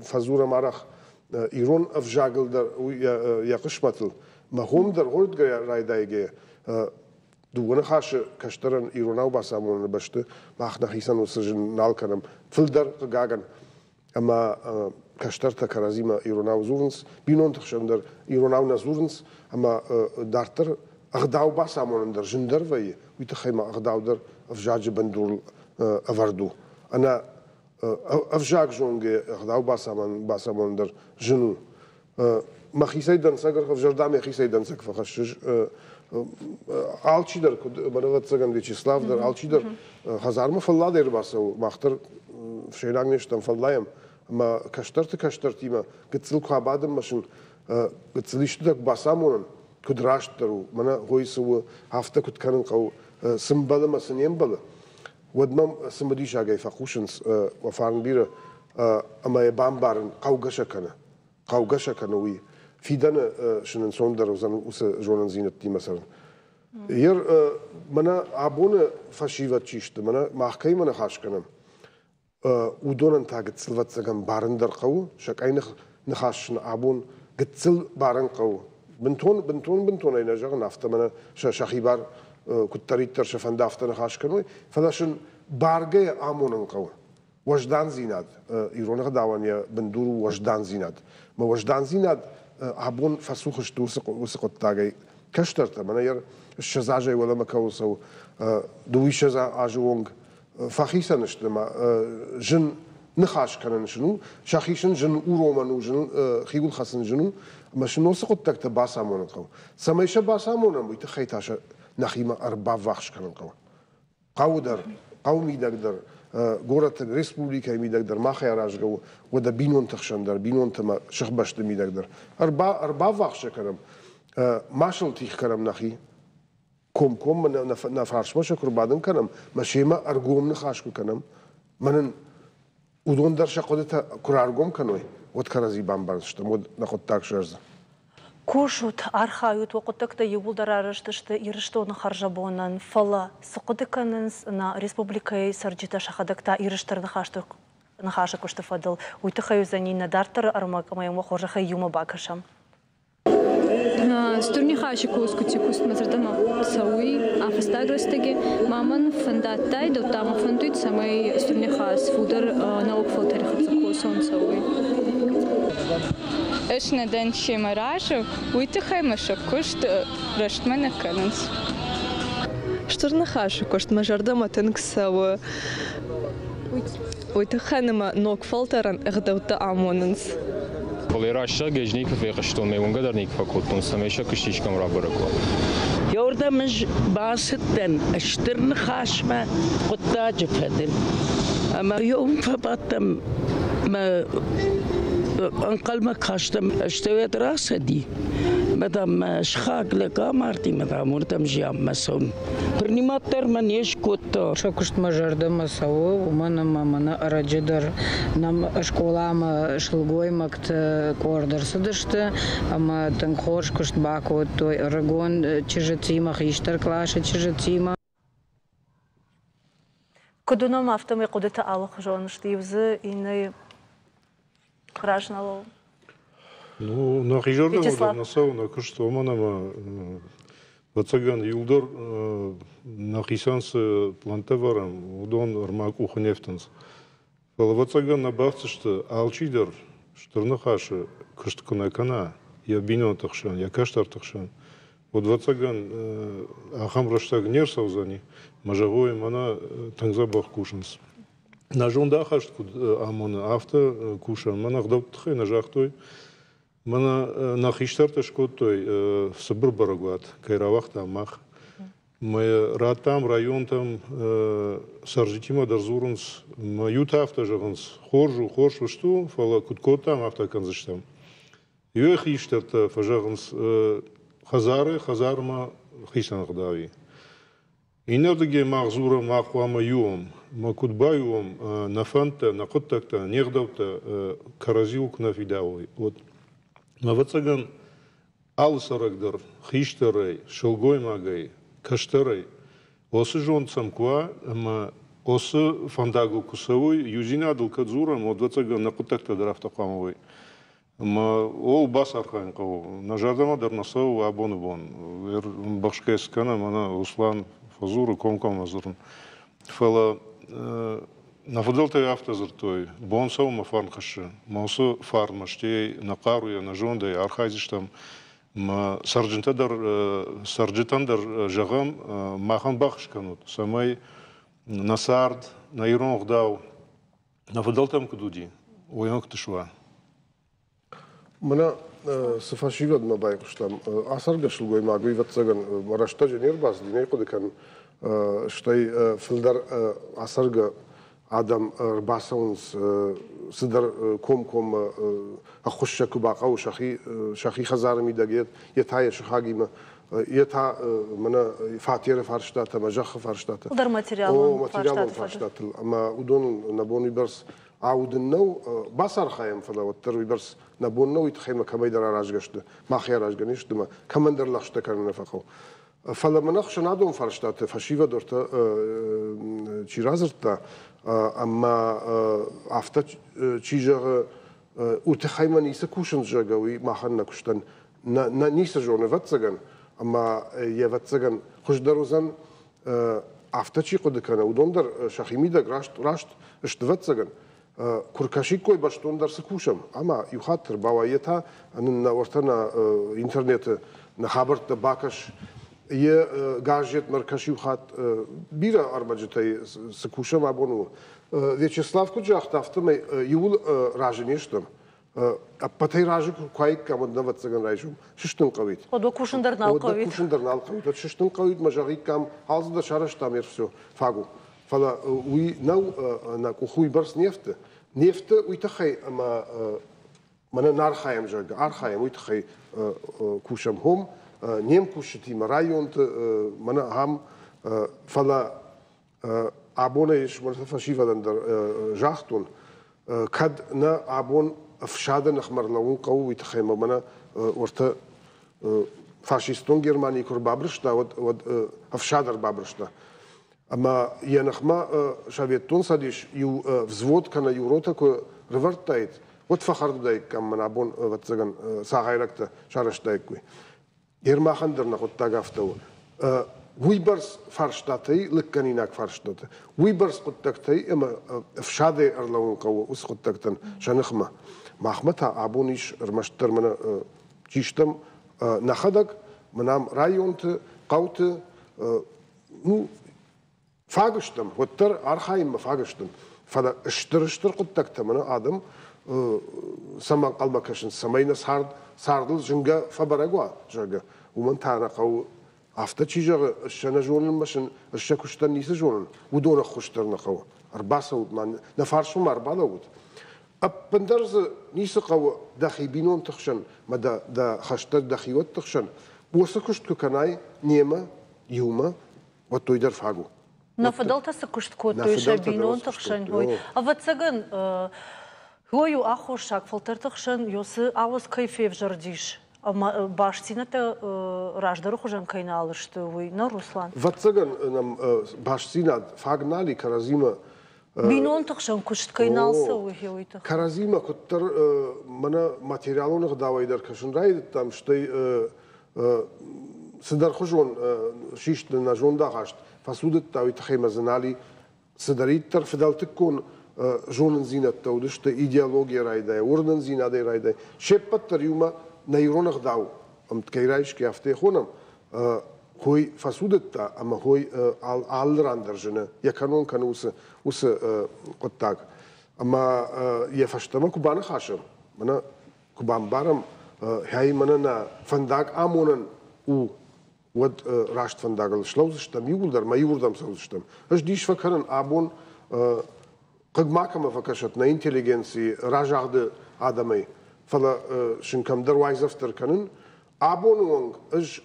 фӕдзурӕм арӕх. Ирон ӕвзагыл дӕр йӕ хъысмӕтыл мӕ хом дӕр гордгӕ райдайгӕ дыууӕ ныхасы кӕстӕрӕн иронау бацамоныны бӕсты мах нӕхицӕн уыцы зын нал кӕнӕм. Фылдӕр, хъыгагӕн, ӕмӕ кӕстӕртӕ кӕрӕдзимӕ иронау дзурынц, бинонты хсӕн дӕр иронау нӕ дзурынц, ӕмӕ дарддӕр ӕгъдау бацамонын дӕр зындӕр вӕййы, уый тыххӕй ма ӕгъдау дӕр ӕвзаджы бындурыл ӕвӕрд у. Ӕнӕ ӕвзаг зонгӕ ӕгъдау бацамонын дӕр зын у. Мӕхицӕй дӕнцӕг ӕвзӕрдӕм йӕхицӕй дӕнцӕг фӕхӕссыс. Алчидӕр, куыд мӕн ӕвӕццӕгӕн Вячеслав дӕр, алчидӕр хӕдзармӕ фӕлладӕй ӕрбацӕуы, мах дӕр фсӕйнаг не стӕм, фӕллайӕм. Ӕмӕ кӕстӕрты кӕстӕртимӕ гыццыл куы абадӕм ӕмӕ сын гыццыл исты куы бацамонӕм, куыд растдӕр у, мӕнӕ хой цы у, афтӕ куыд кӕнын хъӕуы, цы мбӕлы ӕмӕ цы не мбӕлы, уӕд мӕм цымыдисагӕй фӕхъусынц уӕ фарн бирӕ ӕмӕ йӕ бамбарын хъӕугӕ сӕ кӕны. Хъӕугӕ сӕ кӕны уый. Фидӕны сын ӕнцондӕр уыдзӕн уыцы зонындзинӕдтимӕ цӕрын. Ер мӕнӕ абоны фӕсивӕд чи сты, мӕнӕ мах кӕимӕ ныхас кӕнӕм, уыдонӕн та гыццыл ӕвӕццӕгӕн барын дӕр хъӕуы, сӕ къӕйных ныхас сын абон гыццыл барын хъӕуы. Бынтон, бынтон, бынтонӕй нӕ зӕгъын, афтӕ мӕнӕ сӕ сӕхибар куыддӕриддӕр сӕ фӕнда, афтӕ ныхас кӕной, фӕлӕ сын баргӕ амонын хъӕуы. Уӕздандзинад ирон ӕгъдауӕн йӕ бындур у уӕздандзинад. Мӕ уӕздандзинад абон фӕцух сты уыцы хъуыддагӕй. Кӕстӕртӕ, мӕнӕ йӕ 20 азӕй уӕлӕмӕ кӕуыл цӕуы, дыууиссӕдз азы онг фӕхицӕн сты ӕмӕ зын ныхас кӕнын зын у, сӕхи сын зын уромӕн у, зын хиуыл хӕцын зын у, ӕмӕ сын уыцы хъуыддӕгтӕ бацамонын хъӕуы. Цӕмӕй сӕ бацамонӕм, уый тыххӕй та сӕ нӕхимӕ ӕрбаввахс кӕнын хъӕуы. Хъӕуы дӕр, хъӕуы мидӕг дӕр, горӕты, республикӕйы мидӕг дӕр махӕй аразгӕ у, уӕдӕ бинонты хсӕн дӕр, бинонты ӕмӕ сыхбӕсты мидӕг дӕр. Ӕрбаввахс сӕ кӕнӕм, ма сыл тих кӕнӕм нӕхи. Комкоммӕ нӕ фарсмӕ сӕ куы рбадын кӕнӕм, мӕ семӕ ӕргом ныхас куы кӕнӕм, мӕ нын уыдон дӕр сӕ хъуыдытӕ куы раргом кӕной, уӕд кӕрӕдзи бамбардзыстӕм, уӕд нӕ хъуыддаг сырӕздзӕн. Кусут, архайут, уӕ хъуыддӕгтӕ иууылдӕр арӕзт сты Ирыстоны хӕрзӕбонӕн, фӕлӕ цы хъуыды кӕнынц нӕ республикӕйы цӕрджытӕ сӕхӕдӕг та Ирыстыр ныхасы куысты фӕдыл, уый тыххӕй уыдзӕни нӕ дарддӕры ӕрмӕг ӕмӕ йӕм уӕ хорзӕхӕй иумӕ бакӕсӕм. Стур Нихаси косгути кустмӕ зӕрдӕмӕ цӕуй а фӕстаг рӕстӕги. Ма мӕн фӕндадтӕй, дӕудта мӕ фӕндуй, цӕмӕй Стур Нихас фулдӕр нӕуӕг фӕлтӕри хӕццӕ косонцӕ, уой. Ӕз нӕ дӕн семӕ разы, уый тыххӕй мӕ сӕ куыст рӕстмӕ нӕ кӕнынц. Стыр ныхасы куыст мӕ зӕрдӕмӕ тынг цӕуы. Уый тыххӕн ӕмӕ ног фӕлтӕрӕн ӕгъдӕуттӕ амонынц. Фӕлӕ рӕстӕг ӕз никуы фехъуыстон, мӕ уынгӕ дӕр никуы фӕкодтон, цӕмӕй сӕ куыст искӕм рабӕрӕг уа. Еуырдӕм ӕз бацыдтӕн стыр ныхасмӕ хъуыддаджы фӕдыл. Ӕмӕ уым фӕбадтӕн мӕ ӕнхъӕлмӕ кастӕн, стӕй уӕд рацыди. Мӕ, дам, мӕ сыхаг лӕг амарди, мӕ, дам, уырдӕм зианмӕ цӕуын. Принимат дӕр мӕ не скодта. Сӕ куыст мӕ зӕрдӕмӕ цӕуы, уымӕн ӕмӕ мӕнӕ ӕрӕджы дӕр нӕм скъоламӕ сылгоймӕгты къорд ӕрцыдысты ӕмӕ тынг хорз куыст бакодтой ӕрыгон чызджытимӕ, хистӕр къласы чызджытимӕ. Куыд уынӕм, афтӕмӕй хъуыдытӕ алыхуызон сты. Иу дзы иннӕйы раз нал у. Ну, нӕхи зӕрдӕмӕ дӕр нӕ цӕуы нӕ куыст, уымӕн ӕмӕ ӕвӕццӕгӕн иуылдӕр нӕхицӕн цы пълӕнттӕ вӕрӕм, уыдон ӕрмӕг къухы не фтынц. Фӕлӕ, ӕвӕццӕгӕн, нӕ бафтдзысты алчидӕр стыр ныхасы куыст куы нӕ кӕна йӕ бинонты хсӕн, йӕ кӕстӕрты хсӕн, уӕд, ӕвӕццӕгӕн, ахӕм рӕстӕг не рцӕудзӕни, мӕ зӕгъой, мӕнӕ тынг дзӕбӕх кусынц. Нӕ зондахаст куыд амоны, афтӕ кусӕм. Мӕн ӕгъдӕутты тыххӕй нӕ загътой. Мӕнӕ нӕ хистӕртӕ скодтой цыбыр бӕрӕгуат, кӕй рауагътам мах. Мӕ радтам районтӕм цӕрджытимӕ дӕр дзурынц, мӕ иутӕ афтӕ зӕгъынц, хорз у, хорз фыст у, фӕлӕ куыд кодтам, афтӕ кӕндзыстӕм. Иуӕй хистӕртӕ фӕзӕгъынц, хӕдзары хӕдзармӕ хицӕн ӕгъдау и. Иннӕрдыгӕй мах дзурӕм, мах хъуамӕ иуӕм, мӕ куыд баиуӕм нӕ фӕндтӕ, нӕ хъуыддӕгтӕ, не гъдӕуттӕ кӕрӕдзиуыл куы нӕ фидауой, уӕд. Ӕвӕццӕгӕн, алы цӕрӕг дӕр хистӕрӕй, сылгоймагӕй, кӕстӕрӕй уыцы зонд сӕм куы уа ӕмӕ уыцы фӕндагыл куы цӕуой, иудзинадыл кӕд дзурӕм, уӕд, ӕвӕццӕгӕн, нӕ хъуыддӕгтӕ дӕр афтӕ хъуамӕ уой. Ӕмӕ ууыл бацархайын хъӕуы. Нӕ зӕрдӕмӕ дӕр нӕ цӕуы абоны бон. Ӕмбӕхсгӕ цы кӕнӕм, ӕнӕ Руслан фӕдзуры, комкоммӕ дзурын. Фӕлӕ нӕ фыдӕлтӕ афтӕ дзырдтой, бон цӕуы мӕ фарн хӕссы. Мӕ уыцы фарнмӕ стӕй нӕ хъаруйӕ, нӕ зондӕй архайдзыстӕм. Мӕ цӕрджытӕ дӕр, цӕрджытӕн дӕр зӕгъӕм, махӕн баххуыс кӕнут, цӕмӕй нӕ цард, нӕ ирон ӕгъдау нӕ фыдӕлтӕм куыд уыди, уый куыд суа. Мӕнӕ цы фӕсивӕдмӕ байхъуыстам, ацӕргӕ сылгоймаг, уый, ӕвӕццӕгӕн, рӕстӕджы не рбацыди, нӕ хъуыды кӕнын, стӕй фылдӕр ацӕргӕ адӕм ӕрбацӕуынц цыдӕр комкоммӕ ӕххуыс сӕ куы бахъӕуы сӕхи, сӕхи хӕдзары мидӕг, йе та йӕ сыхагимӕ, йе та мӕнӕ фатеры фарстатӕ ӕмӕ зӕххы фарстатӕ. Фылдӕр материалон фарстатыл. Ӕмӕ уыдоныл нӕ бон уыйбӕрц аудын нӕу, бацархайӕм, фӕлӕ уӕддӕр уыйбӕрц нӕ бон нӕу, уый тыххӕй ма кӕмӕйдӕр аразгӕ сты, махӕй аразгӕ не сты, ӕмӕ кӕмӕндӕр лӕгъстӕ кӕнын нӕ фӕхъӕуы. Фӕлӕ мын ӕхсӕнадон фарстаты фӕсивӕд ӕртӕ чи радзырдта, ӕмӕ афтӕ чи зӕгъы, уый тыххӕй мӕ ницы кусынц, зӕгъгӕ, уый махӕн нӕ куыстӕн нӕ ницы зоны, ӕвӕццӕгӕн, ӕмӕ йе ӕвӕццӕгӕн хуыздӕр уыдзӕн, афтӕ чи хъуыды кӕны, уыдон дӕр сӕхимидӕг раст, раст сты, ӕвӕццӕгӕн. Куы ркӕсиккой бӕстондӕр цы кусӕм, ӕмӕ иу хатт ӕрбауай, йе та нын нӕ уӕртӕ нӕ интернеты нӕ хабӕрттӕ бакӕс, йе газетмӕ ркӕс иу хатт, бирӕ ӕрмӕджытӕй цы кусӕм абон у. Вячеслав куыд загъта, афтӕмӕй иууыл разы не стӕм. Ӕппӕтӕй разы куы куаиккам, уӕд, ӕвӕццӕгӕн, райсом сыстын хъӕуид. Уӕд кусын дӕр нал хъӕуид. Кусын дӕр нал хъӕуид. Уӕд сыстын хъӕуид, мӕ зӕгъиккам, алцыдӕр сарӕзтам, все, фаг у. Фӕлӕ уый нӕу, нӕ къух уыйбӕрц не фты. Не фты уый тыххӕй, ӕмӕ мӕнӕ нӕ архайӕм, зӕгъгӕ, архайӕм, уый тыххӕй кусӕм хом, не мкусджытимӕ районты, мӕнӕ ахӕм, фӕлӕ абонӕй фӕсивӕдӕн дӕр загътон, кӕд нӕ абон ӕфсады ныхмӕ ӕрлӕууын хъӕуы, уый тыххӕй ӕмӕ мӕнӕ уӕртӕ фашистон Германи куы ӕрбабырста, уӕд, уӕд ӕфсад ӕрбабырста. Ӕмӕ йӕ ныхмӕ Советтон Цӕдис иу взвод кӕнӕ иу ротӕ куы рывӕрдтаид, уӕд фӕхӕрд уыдаиккам, мӕн абон, ӕвӕццӕгӕн, цагъайрӕгтӕ сарӕзтаиккой. Ермахан дӕр нӕ хъуыддаг афтӕ у. Уыйбӕрц фарстатӕй, лыггӕнинаг фарстатӕ, уыйбӕрц хъуыддӕгтӕй ӕмӕ ӕфсадӕй ӕрлӕууын хъӕуы уыцы хъуыддӕгтӕн сӕ ныхмӕ. Махмӕ та абон ис ӕрмӕстдӕр мӕнӕ чи стӕм нӕхӕдӕг, мӕнӕ ам районты, хъӕуты, ну, фаг стӕм, уӕддӕр архайынмӕ фаг стӕм. Фӕлӕ стыр-стыр хъуыддӕгтӕ мӕнӕ адӕм цӕмӕ ӕнхъӕлмӕ кӕсынц, цӕмӕй нӕ цард цардыл зынгӕ фӕбӕрӕг уа, зӕгъгӕ, уымӕн та нӕ хъӕуы афтӕ чи зӕгъы, сӕ нӕ зонынмӕ сын сӕ куыстӕн ницы зонын, уыдон ӕххуыс дӕр нӕ хъӕуы. Ӕрбацӕут ма, нӕ фарсмӕ ма ӕрбалӕуут. Ӕппындӕр дзы ницы хъӕуы дӕхи бинонты хсӕн мӕ дӕ, дӕ хӕстӕг дӕхиуӕтты хсӕн. Уыцы куыст куы кӕнай немӕ, иумӕ, уӕд той дӕр фаг у. Нӕ фыдӕлтӕ цы куыст кодтой сӕ бинонты хсӕн, уый, ӕвӕццӕгӕн, уый у аххосаг фӕлтӕрты хсӕн цы ауӕдз кӕй февзӕрдис ӕмӕ бастдзинӕдтӕ раздӕры хуызӕн кӕй нал сты, уый, нӕ, Руслан? Ӕвӕццӕгӕн нӕм бастдзинад фаг нал и кӕрӕдзимӕ. Бинонты хсӕн куыст кӕй нал цӕуы, уый тыххӕй. Кӕрӕдзимӕ куыддӕр мӕнӕ материалон ӕгъдауӕй дӕр кӕсын райдыдтам, стӕй цыдӕрхуызон систы нӕ зондахаст, фӕцудыдта, уый тыххӕй мӕ дзы нал и. Цыдӕриддӕр фыдӕлтыккон зонындзинӕдтӕ уыдысты идеологийӕ райдай, уырнындзинадӕй райдай, се ппӕт дӕр иумӕ нӕ ирон ӕгъдау ӕмткӕй райсгӕ афтӕ хонӕм, хой фӕцудыдта ӕмӕ хой алы ран дӕр зыны, йӕ кӕнон кӕны уыцы, уыцы хъуыддаг. Ӕмӕ йӕ фӕстӕмӕ куы баныхасӕм, мӕнӕ куы бамбарӕм, хӕй мӕнӕ нӕ фӕндаг амонӕн у, уӕд раст фӕндагыл слӕудзыстӕм иууылдӕр мӕ иуырдӕм цӕудзыстӕм. Ӕз дис фӕкӕнын, абон хъыг ма кӕмӕ фӕкӕсӕт нӕ интеллигенцийы разагъды адӕмӕй, фӕлӕ сын кӕмдӕр уайдзӕф дӕр кӕнын. Абоны онг ӕз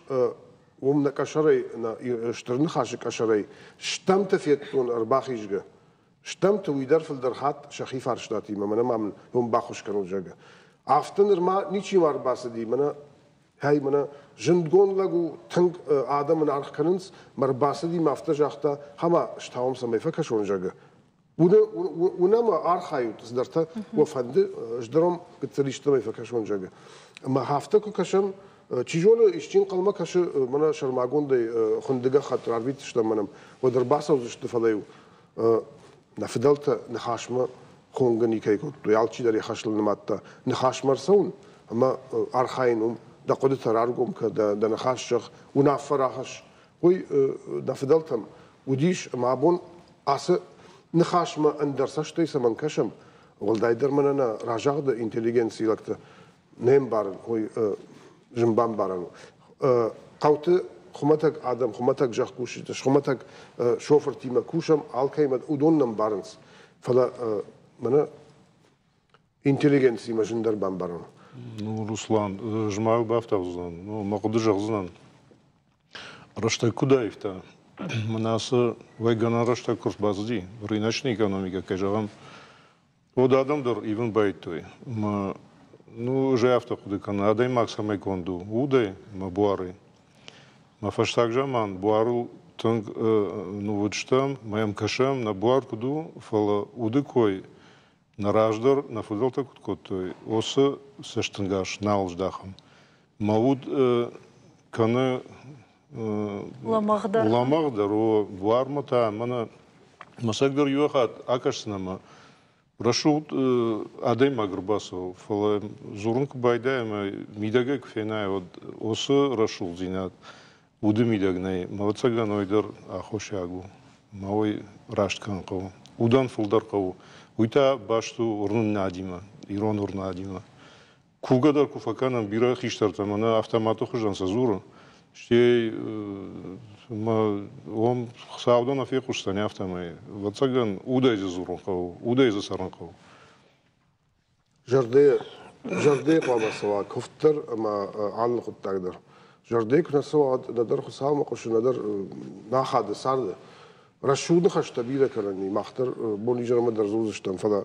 уым нӕ къӕсӕрӕй, нӕ Стыр Ныхасы къӕсӕрӕй стӕмтӕ федтон ӕрбахизгӕ. Стӕмты уый дӕр фылдӕр хатт сӕхи фарстатимӕ, мӕнӕ ма мын уым баххуыс кӕнут, зӕгъгӕ. Афтӕ нырма ничима ӕрбацыди, мӕнӕ хӕй мӕнӕ зындгонд лӕг у, тынг адӕм ын аргъ кӕнынц, мӕ ӕрбацыди мӕ афтӕ загъта, хӕма, стауӕм цӕмӕй фӕкӕсон, зӕгъгӕ. Уынӕм архайут цыдӕртӕ, уӕ фӕнды, ӕз дӕр уӕм гыццыл истӕмӕй фӕкӕсон, зӕгъгӕ. Ӕмӕ афтӕ куы кӕсӕм, чи зоны, исчи ӕнхъӕлмӕ кӕсы, мӕнӕ сӕрмагондӕй хуынды гӕххӕтт рарвитдзыстӕм мӕнӕм, уӕд ӕрбацӕудзысты, фӕлӕ-иу нӕ фыдӕлтӕ ныхасмӕ хонгӕ никӕй кодтой, алчидӕр йӕ хӕсыл нымадта ныхасмӕ ӕрцӕуын ӕмӕ архайын уым, дӕ хъуыдытӕ раргом кӕн, дӕ ныхас зӕгъ, уынаффӕ рахӕсс. Уый нӕ фыдӕлтӕм уыдис ӕмӕ абон ацы ныхасмӕ ӕндӕр цӕстӕй цӕмӕн кӕсӕм, уӕлдайдӕр мӕнӕ нӕ разагъды интеллигенцийы лӕгтӕ не мбарын, уый зын бамбарӕн у. Хъӕуты хуымӕтӕг адӕм, хуымӕтӕг зӕхкусджытӕ, хуымӕтӕг шофыртимӕ кусӕм, алкӕимӕ уыдон нӕ мбарынц. Фӕлӕ мӕнӕ интеллигенциимӕ зындӕр бамбарӕн у. Ну, Руслан, ӕз ма бафтаудзынӕн, ну, мӕ хъуыды зӕгъдзынӕн. Рӕстӕг куыд аивта, мӕнӕ ацы уӕйгӕнӕн рӕстӕг куы рбацыди, рыночный экономикӕ, кӕй зӕгъӕм, уӕд адӕм дӕр ивын байдыдтой. Ӕмӕ, ну, ӕз афтӕ хъуыды кӕнын, адӕймаг цӕмӕй конд у, удӕй ӕмӕ буарӕй. Мӕ фӕстаг заман буарыл тынг нувыд стӕм, мӕ йӕм кӕсӕм, нӕ буар куыд у, фӕлӕ уды кой нӕ раздӕр нӕ фыдӕлтӕ куыд кодтой, уыцы цӕстӕнгас нал здахӕм. Мӕ уд кӕны лӕмӕгъдӕр. Лӕмӕгъдӕр у буармӕ та мӕнӕ мӕ цӕгдӕр иу хатт акӕсдзынӕ ӕмӕ рӕсугъд адӕймаг ӕрбацӕуы, фӕлӕ дзурын куы байдайа ӕмӕ мидӕгӕй куы фенай, уӕд уыцы рӕсугъддзинад уды мидӕг нӕй. Ӕвӕццӕгӕн уый дӕр аххосаг у. Мӕ уый раст кӕнын хъӕуы. Удӕн фылдӕр хъӕуы. Уый та баст у уырнынадимӕ, ирон уырнынадимӕ. Кувгӕ дӕр куы фӕкӕнӕм, бирӕ хистӕртӕ мӕнӕ автоматы хуызӕн сӕ дзуры. Стӕй мӕ уым Хуыцау дӕр нӕ фехъусдзӕни афтӕмӕй. Ӕвӕццӕгӕн, удӕй дзы дзурын хъӕуы, удӕй дзы цӕрын хъӕуы. Зӕрдӕ, зӕрдӕ хъуамӕ цӕуа куывд дӕр ӕмӕ алы хъуыддаг дӕр. Зӕрдӕ куы нӕ цӕуа, уӕд нӕдӕр Хуыцаумӕ хъуысы, нӕдӕр нӕ ахады царды. Рӕсугъд ныхӕстӕ бирӕ кӕнӕн и, мах дӕр бон-изӕрмӕ дӕр дзурдзыстӕм, фӕлӕ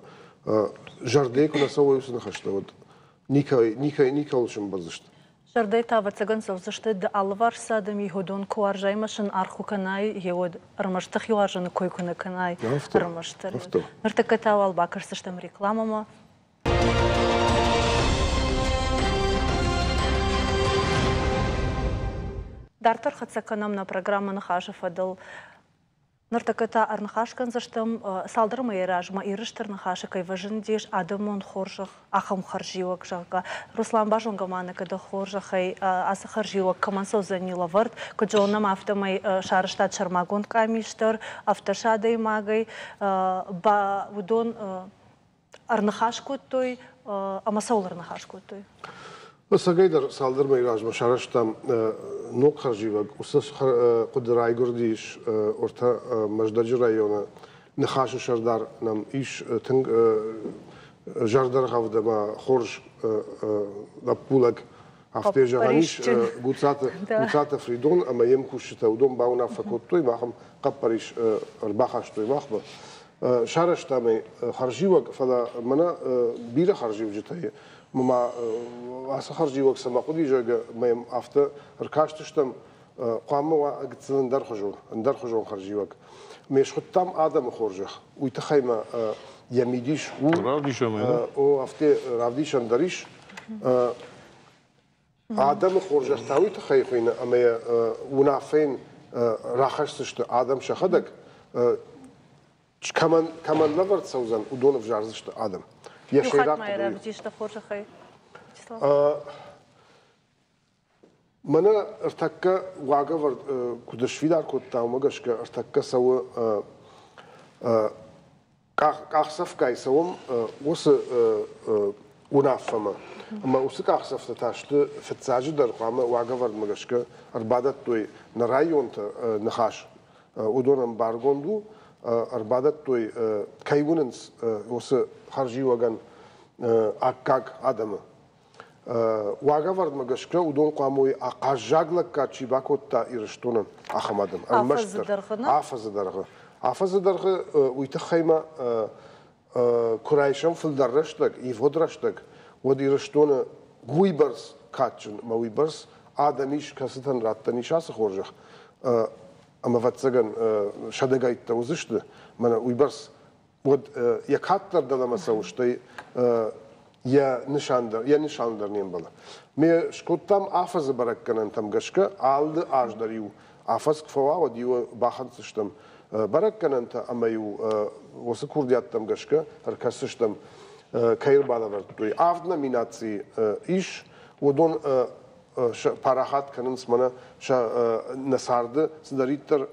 зӕрдӕ куы нӕ цӕуой уыцы ныхӕстӕ, уӕд никӕй, никӕй, никӕуыл сӕмбӕлдзысты. Зӕрдӕ та, ӕвӕццӕгӕн, цӕудзысты ды алыварс цы адӕм и, уыдон куы уарзай ӕмӕ сын аргъ куы кӕнай, гъеуӕд ӕрмӕст дӕхи уарзыны кой куы нӕ кӕнай, ӕрмӕстдӕр. Ныртӕккӕ та уал бакӕсдзыстӕм рекламӕмӕ. Дарддӕр хӕццӕ кӕнӕм нӕ программӕ Ныхасы фӕдыл. Ныртӕккӕ та ӕрныхас кӕндзыстӕм, цалдӕр мӕйы размӕ Иры Стыр Ныхасы кӕй фӕзындис адӕмон хорзӕх, ахӕм хӕрзиуӕг, зӕгъгӕ. Руслан, базонгӕ ма нӕ кӕд хорзӕхӕй ацы хӕрзиуӕг кӕмӕн цӕудзӕни лӕвӕрд? Куыд зонӕм, афтӕмӕй сарӕзтат сӕрмагонд къамис дӕр, ӕвддӕс адӕймагӕй. Уыдон ӕрныхас кодтой ӕмӕ цӕуыл ӕрныхас кодтой? Ӕцӕгӕйдӕр цалдӕр мӕйы размӕ сарӕзтам ног хӕрзиуӕг. Уыцы хъуыды райгуырдис Ортӕ Мӕздӕджы районы Ныхасы сӕрдар нӕм ис тынг зӕрдӕргъӕвд ӕмӕ хорз лӕппулӕг. Афтӕ зӕгъӕн ис, Гуцаты, Гуцаты Фридон ӕмӕ йе мкусджытӕ уыдон бауынаффӕ кодтой, махӕм хъӕппӕрис ӕрбахастой махмӕ. Сарӕзтам ӕй хӕрзиуӕг, фӕлӕ мӕнӕ бирӕ хӕрзиуджытӕ и. Ма ацы хӕрзиуӕг цӕмӕ хъуыди, зӕгъгӕ, мӕм афтӕ ӕркастыстӕм, хъуамӕ уа гыццыл ӕндӕрхуызон, ӕндӕрхуызон хӕрзиуӕг. Ме схуыдтам адӕмы хорзӕх. Уый тыххӕй ма йӕ мидис у. Равдисӕм ӕй. О, афтӕ равдисӕн дӕр ис. Адӕмы хорзӕх та уый тыххӕй хуыйны, ӕмӕ йӕ уынаффӕ йын рахӕсдзысты адӕм сӕхӕдӕг. Кӕмӕн, кӕмӕн лӕвӕрд цӕудзӕн, уыдон ӕвзардзысты адӕм. Йӕ сӕйраг хъуыды. Иу хатт ма равдис дӕ хорзӕхӕй, Вячеслав. Мӕнӕ ӕртӕккӕ уагӕвӕрд куыд сфидар кодта, уымӕ гӕсгӕ ӕртӕккӕ цӕуы къахдзӕфгай цӕуӕм уыцы уынаффӕмӕ. Ӕмӕ уыцы къахдзӕфтӕ та сты фыццаджыдӕр хъуамӕ уагӕвӕрдмӕ гӕсгӕ ӕрбадӕттой нӕ районты ныхас. Уыдонӕн баргонд у, ӕрбадӕттой, кӕй уынынц, уыцы хӕрзиуӕгӕн аккаг адӕмы. Уагӕвӕрдмӕ гӕсгӕ уыдон хъуамӕ уой ахъаззаг лӕггад чи бакодта Ирыстонӕн, ахӕм адӕм. Афӕдзы дӕргъы? Афӕдзы дӕргъы. Афӕдзы дӕргъы уый тыххӕй ма куы райсӕм фылдӕр рӕстӕг, ивгъуыд рӕстӕг, уӕд Ирыстоны уыйбӕрц кадджын ӕмӕ уыйбӕрц адӕм ис, кӕцытӕн раттӕн ис ацы хорзӕх. Ӕмӕ, ӕвӕццӕгӕн, сӕдӕгӕйттӕ уыдзысты, мӕнӕ уыйбӕрц. Уӕд йӕ кад дӕр дӕлӕмӕ цӕуы, стӕй йӕ нысан дӕр, йӕ нысан дӕр не мбӕлы. Ме скодтам афӕдзы бӕрӕггӕнӕнтӕм гӕсгӕ алы аз дӕр-иу афӕдз куы фӕуа, уӕд-иу бахынцдзыстӕм бӕрӕггӕнӕнтӕ ӕмӕ-иу уыцы курдиӕттӕм гӕсгӕ ӕркӕсдзыстӕм, кӕй ӕрбалӕвӕрдтой. Авд номинацийы ис, уыдон парахат кӕнынц мӕнӕ сӕ нӕ царды цыдӕриддӕр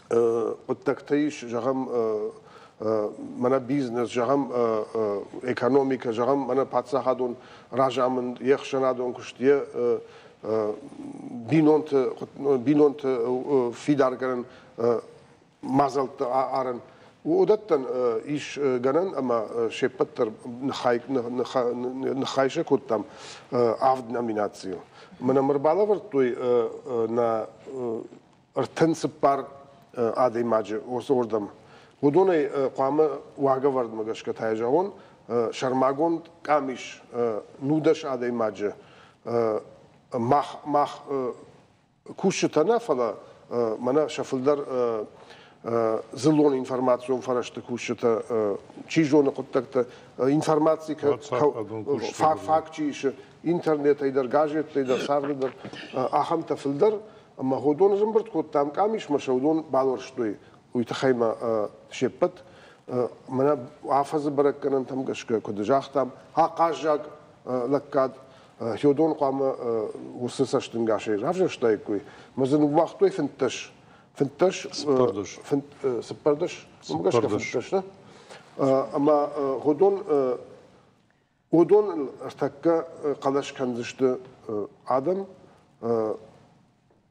хъуыддӕгтӕ ис, зӕгъӕм, мӕнӕ бизнес, зӕгъӕм, экономикӕ, зӕгъӕм, мӕнӕ паддзахадон разамынд, йе хсӕнадон куыст, йе бинонты, бинонты фидаргӕнӕн мадзӕлттӕ арын. Уыдӕттӕн ис гӕнӕн ӕмӕ се ппӕт дӕр ныххай сӕ кодтам авд номинацийыл. Мӕнӕ мӕ ӕрбалӕвӕрдтой нӕ 34 адӕймаджы уырдӕм. Уыдонӕй хъуамӕ уагӕвӕрдмӕ гӕсгӕ та зӕгъон, сӕрмагонд къамис 19 адӕймаджы мах кусджытӕ нӕ, фӕлӕ мӕнӕ сӕ фылдӕр дзыллон информацион фӕрӕзты кусджытӕ, чи зоны хъуыддӕгтӕ, информаци фаг чи исы, интернетӕй дӕр, газеттӕй дӕр, царды дӕр, ахӕмтӕ фылдӕр. Ӕмӕ уыдон ӕрӕмбырд кодтам къамисмӕ, сӕ уыдон балуӕрстой. Уый тыххӕй ма се ппӕт мӕнӕ афӕдзы бӕрӕггӕнӕнтӕм гӕсгӕ, куыд загътам, ахъаззаг лӕггад уыдон хъуамӕ уыцы цӕстӕнгасӕй равзӕрстаиккой. Мӕ дзы ныууагътой 15, 15, 14, уымӕ гӕсгӕ 15, нӕ? Ӕмӕ уыдон Уыдон ӕртӕккӕ хъӕлӕс кӕндзысты адӕм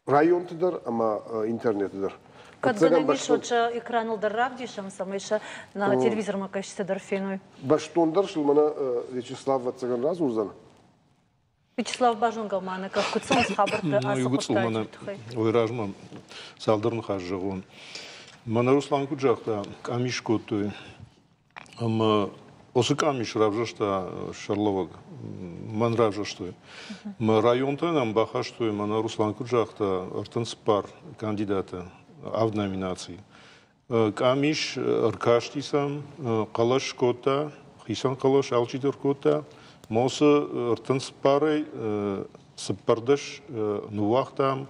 районты дӕр ӕмӕ интернеты дӕр. Кӕд гӕнӕн ис, уӕд сӕ экраныл дӕр равдисӕм, цӕмӕй сӕ нӕ телевизормӕ кӕсджытӕ дӕр феной. Бӕстондӕр сыл мӕнӕ Вячеслав ӕвӕццӕгӕн радзурдзӕн. Вячеслав, базонгӕ ма нӕ куыд цӕуынц хабӕрттӕ ацы хъуыддаджы тыххӕй? Уый размӕ цалдӕр ныхас зӕгъон. Мӕнӕ Руслан куыд загъта, къамис кодтой. Ӕмӕ уыцы къамис равзӕрста сӕргълӕууӕг. Мӕн равзӕрстой. Мӕ районтӕ нӕм бахастой, мӕнӕ Руслан куыд загъта, 34 кандидаты, авд номинацийы. Къамис ӕркасти сӕм, хъӕлӕс скодта, хицӕн хъӕлӕс алчидӕр кодта. Мосы 34-ӕй 14 ныууагътам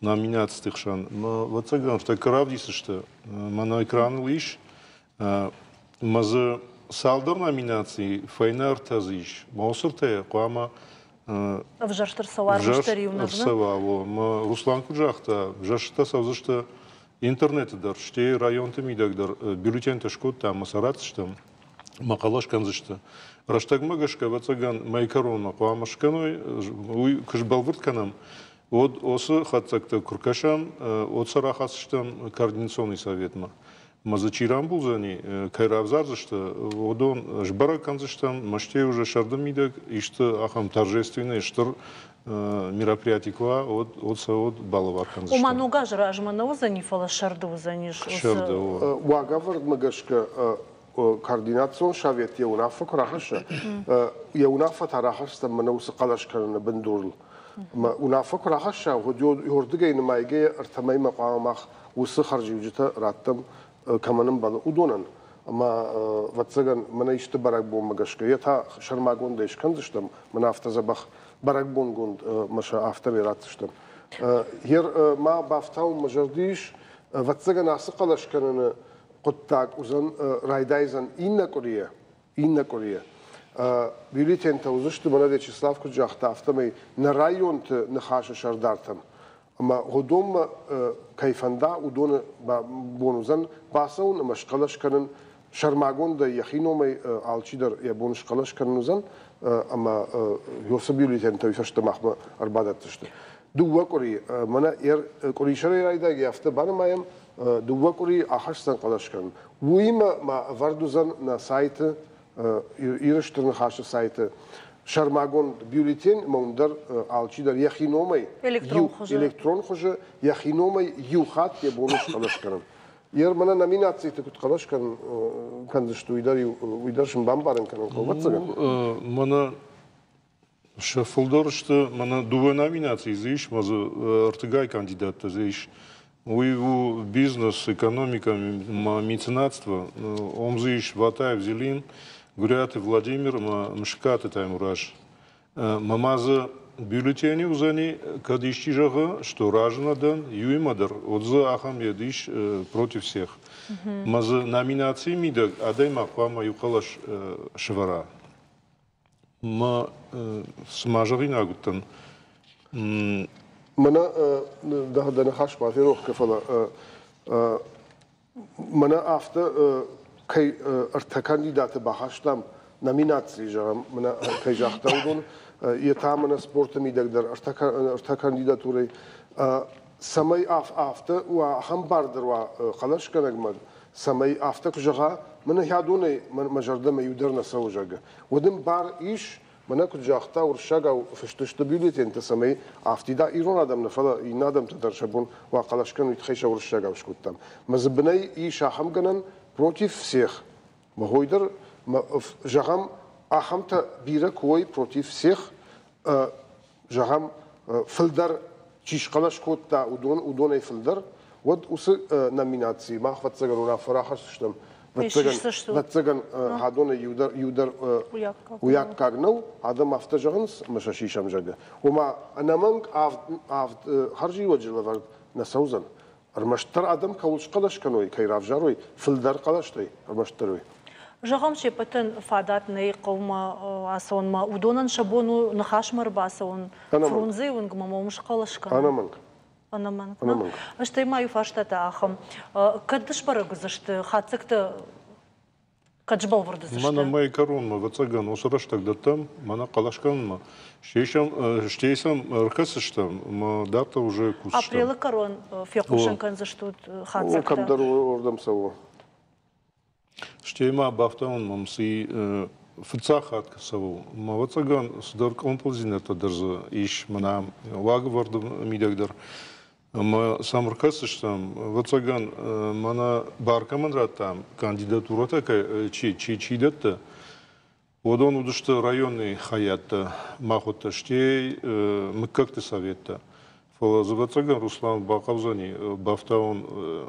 номинациты хсӕн. Ӕвӕццӕгӕн, ӕртӕккӕ равдисдзысты. Мӕнӕ экраныл ис. Мӕ дзы цалдӕр номинацийы фӕйнӕ ӕртӕ дзы ис. Мосыртӕ хъуамӕ ӕвзӕрст ӕрцӕуа ӕрмӕстдӕр иунӕг. Ӕрцӕуа, о. Руслан куыд загъта, ӕвзӕрстытӕ цӕудзысты интернеты дӕр, стӕй районты мидӕг дӕр бюллетентӕ скодта ӕмӕ сӕ ратдзыстӕм, ӕмӕ хъӕлӕс кӕндзысты. Рӕстӕгмӕ гӕсгӕ, ӕвӕццӕгӕн, мӕйы кӕронмӕ хъуамӕ скӕной, уый куы сбӕлвырд кӕнӕм, уӕд уыцы хатдзӕгтӕ куы ркӕсӕм, уӕд сӕ рахӕсдзыстӕм координационный советмӕ. Ӕмӕ дзы чи рамбулдзӕни, кӕй равзардзысты, уыдон сбӕрӕг кӕндзыстӕм, мӕстӕй уже сӕрды мидӕг исты ахӕм торжественный стыр мероприяти куы уа, уӕд сӕ уӕд балӕвар кӕндзыстӕм. Ома ног азы размӕ нӕ уыдзӕни, фӕлӕ сӕрды уыдзӕнис. Сӕрды, о. Уагӕвӕрдмӕ гӕсгӕ координацион совет йӕ уынаффӕ куы рахӕсса, йӕ уынаффӕ та рахӕсдзӕн мӕнӕ уыцы хъӕлӕс кӕныны бындурыл. Ӕмӕ уынаффӕ куы рахӕсса, уӕд уырдыгӕй нымайгӕйӕ ӕртӕ мӕймӕ хъуамӕ мах уыцы хӕрзиуджытӕ раттӕм, кӕмӕн ӕмбӕлы, уыдонӕн. Ӕмӕ, ӕвӕццӕгӕн, мӕнӕ исты бӕрӕгбонмӕ гӕсгӕ йӕ та сӕрмагондӕй скӕндзыстӕм, мӕнӕ афтӕ дзӕбӕх бӕрӕгбонгонд мӕ сӕ афтӕмӕй ратдзыстӕм. Ер ма бафтауын мӕ зӕрды ис, ӕвӕццӕгӕн, ацы хъӕлӕс кӕныны хъуыддаг уыдзӕн, райдайдзӕн иннӕ къуырийӕ, иннӕ къуырийӕ. Бюллетентӕ уыдзысты, мӕнӕ Вячеслав куыд загъта, афтӕмӕй нӕ районты Ныхасы сӕрдартӕм. Ӕмӕ уыдонмӕ кӕй фӕнда, уыдоны бон уыдзӕн бацӕуын ӕмӕ схъӕлӕс кӕнын. Сӕрмагондӕй йӕхи номӕй алчидӕр йӕ бон схъӕлӕс кӕнын уыдзӕн ӕмӕ уыцы бюллетентӕ уый фӕстӕ махмӕ ӕрбадӕтдзысты. Дыууӕ къуыри, мӕнӕ къуырисӕрӕй райдайгӕ афтӕ банымайӕм, дыууӕ къуыри ахӕсдзӕн хъӕлӕс кӕнын. Уыимӕ ма ӕвӕрд уыдзӕн нӕ сайты, Иры Стыр Ныхасы сайты сӕрмагонд бюллетень, ӕмӕ уым дӕр алчидӕр йӕхи номӕй электрон хуызы йӕхи номӕй иу хатт йӕ бон у схъӕлӕс кӕнын. Йе мӕнӕ номинациты куыд хъӕлӕс кӕндзысты, уый дӕр уый дӕр сын бамбарын кӕнын хъӕуы, ӕвӕццӕгӕн. Мӕнӕ сӕ фылдӕр сты, мӕнӕ дыууӕ номинацийы дзы ис, мӕ дзы ӕртыгай кандидаттӕ дзы ис. Уый у бизнес, экономика, меценатство. Ом дзы ис Ватаев Зелим, Гуыриаты Владимир ӕмӕ Мыскаты Таймураз. Мӕ ма дзы бюллетени уыдзӕни, кӕд исчи зӕгъы, что разы нӕ дӕн, иуимӕ дӕр, уӕд дзы ахӕм йед ис против всех. Мӕ дзы номинацийы мидӕг адӕймаг хъуамӕ иу хъӕлӕс сӕвӕра. Мӕ цыма зӕгъинаг уыдтӕн. Мӕнӕ дӕ ныхас ма ферох кӕ, фӕлӕ мӕнӕ афтӕ кӕй ӕртӕ кандидаты бахастам номинацийы, зӕгъӕм, мӕнӕ кӕй загъта, уыдон, йе та мӕнӕ спорты мидӕг дӕр ӕртӕ кандидатурӕйы, цӕмӕй афтӕ уа, ахӕм бар дӕр уа хъӕлӕсгӕнӕгмӕ, цӕмӕй афтӕ куы зӕгъа, мӕнӕ хӕдонӕй мӕ зӕрдӕмӕ иу дӕр нӕ цӕуы, зӕгъгӕ, уӕд ын бар ис, мӕнӕ куыд загъта, уырыссагау фыст сты бюллетентӕ, цӕмӕй афтида ирон адӕм нӕ, фӕлӕ иннӕ адӕмтӕ дӕр сӕ бон уа хъӕлӕс кӕнын, уый тыххӕй сӕ уырыссагау скодтам. Мӕ дзы бынӕй ис ахӕм гӕнӕн против всех. Мӕ дӕр, зӕгъӕм, ахӕмтӕ бирӕ куы уой против всех, зӕгъӕм, фылдӕр чи схъӕлӕс кодта, уыдон, уыдонӕй фылдӕр, уӕд уыцы номинацийы мах, ӕвӕццӕгӕн, уынаффӕ рахӕсдзыстӕм. Ӕвӕццӕгӕн, хӕдонӕй иу дӕр уый аккаг нӕу, адӕм афтӕ зӕгъынц, ӕмӕ сӕ сисӕм, зӕгъгӕ. Ома, ӕнӕмӕнг авд хӕрзиуӕджы лӕвӕрд нӕ цӕудзӕн. Ӕрмӕстдӕр адӕм кӕуыл схъӕлӕс кӕной, кӕй равзарой, фылдӕр хъӕлӕстӕй, ӕрмӕстдӕр уый. Зӕгъӕм, се ппӕтӕн фадат нӕй хъӕумӕ ацӕуынмӕ. Уыдонӕн сӕ бон у ныхасмӕ ӕрбацӕуын, Фрунзейы уынгмӕ ма уым схъӕлӕс кӕнын. Ӕнӕмӕнг. Ӕнӕмӕнг. Ӕнӕмӕнг. Стӕй ма иу фарстатӕ ахӕм. Кӕд сбӕрӕг уыдзысты хатдзӕгтӕ кӕд сбӕлвырд уыдзысты? Мӕнӕ мӕйы кӕронмӕ, ӕвӕццӕгӕн, уыцы рӕстӕг дӕттӕм, мӕнӕ хъӕлӕс кӕнынмӕ. Стӕй сӕм ӕркӕсдзыстӕм ӕмӕ дарддӕр уже кусдзыстӕм. Апрелы кӕрон фехъусын кӕндзыстут хатдзӕгтӕ? Кӕмдӕр уырдӕм цӕуы. Стӕй ма бафтауын мӕм цы фыццаг хатт цӕуы, мӕ ӕвӕццӕгӕн, цыдӕр къуылымпыдзинӕдтӕ дӕр дзы ис мӕнӕ уагӕвӕрды мидӕг дӕр. Ӕмӕ сӕм ӕркӕсдзыстӕм, ӕвӕццӕгӕн, мӕнӕ бар кӕмӕн радтам, кандидатурӕтӕ чи, чи, чи дӕтты, уыдон уыдысты районы хайадтӕ, махуыдтӕ, стӕй мыггӕгты советтӕ. Фӕлӕ дзы, ӕвӕццӕгӕн, Руслан бахъӕудзӕни бафтауын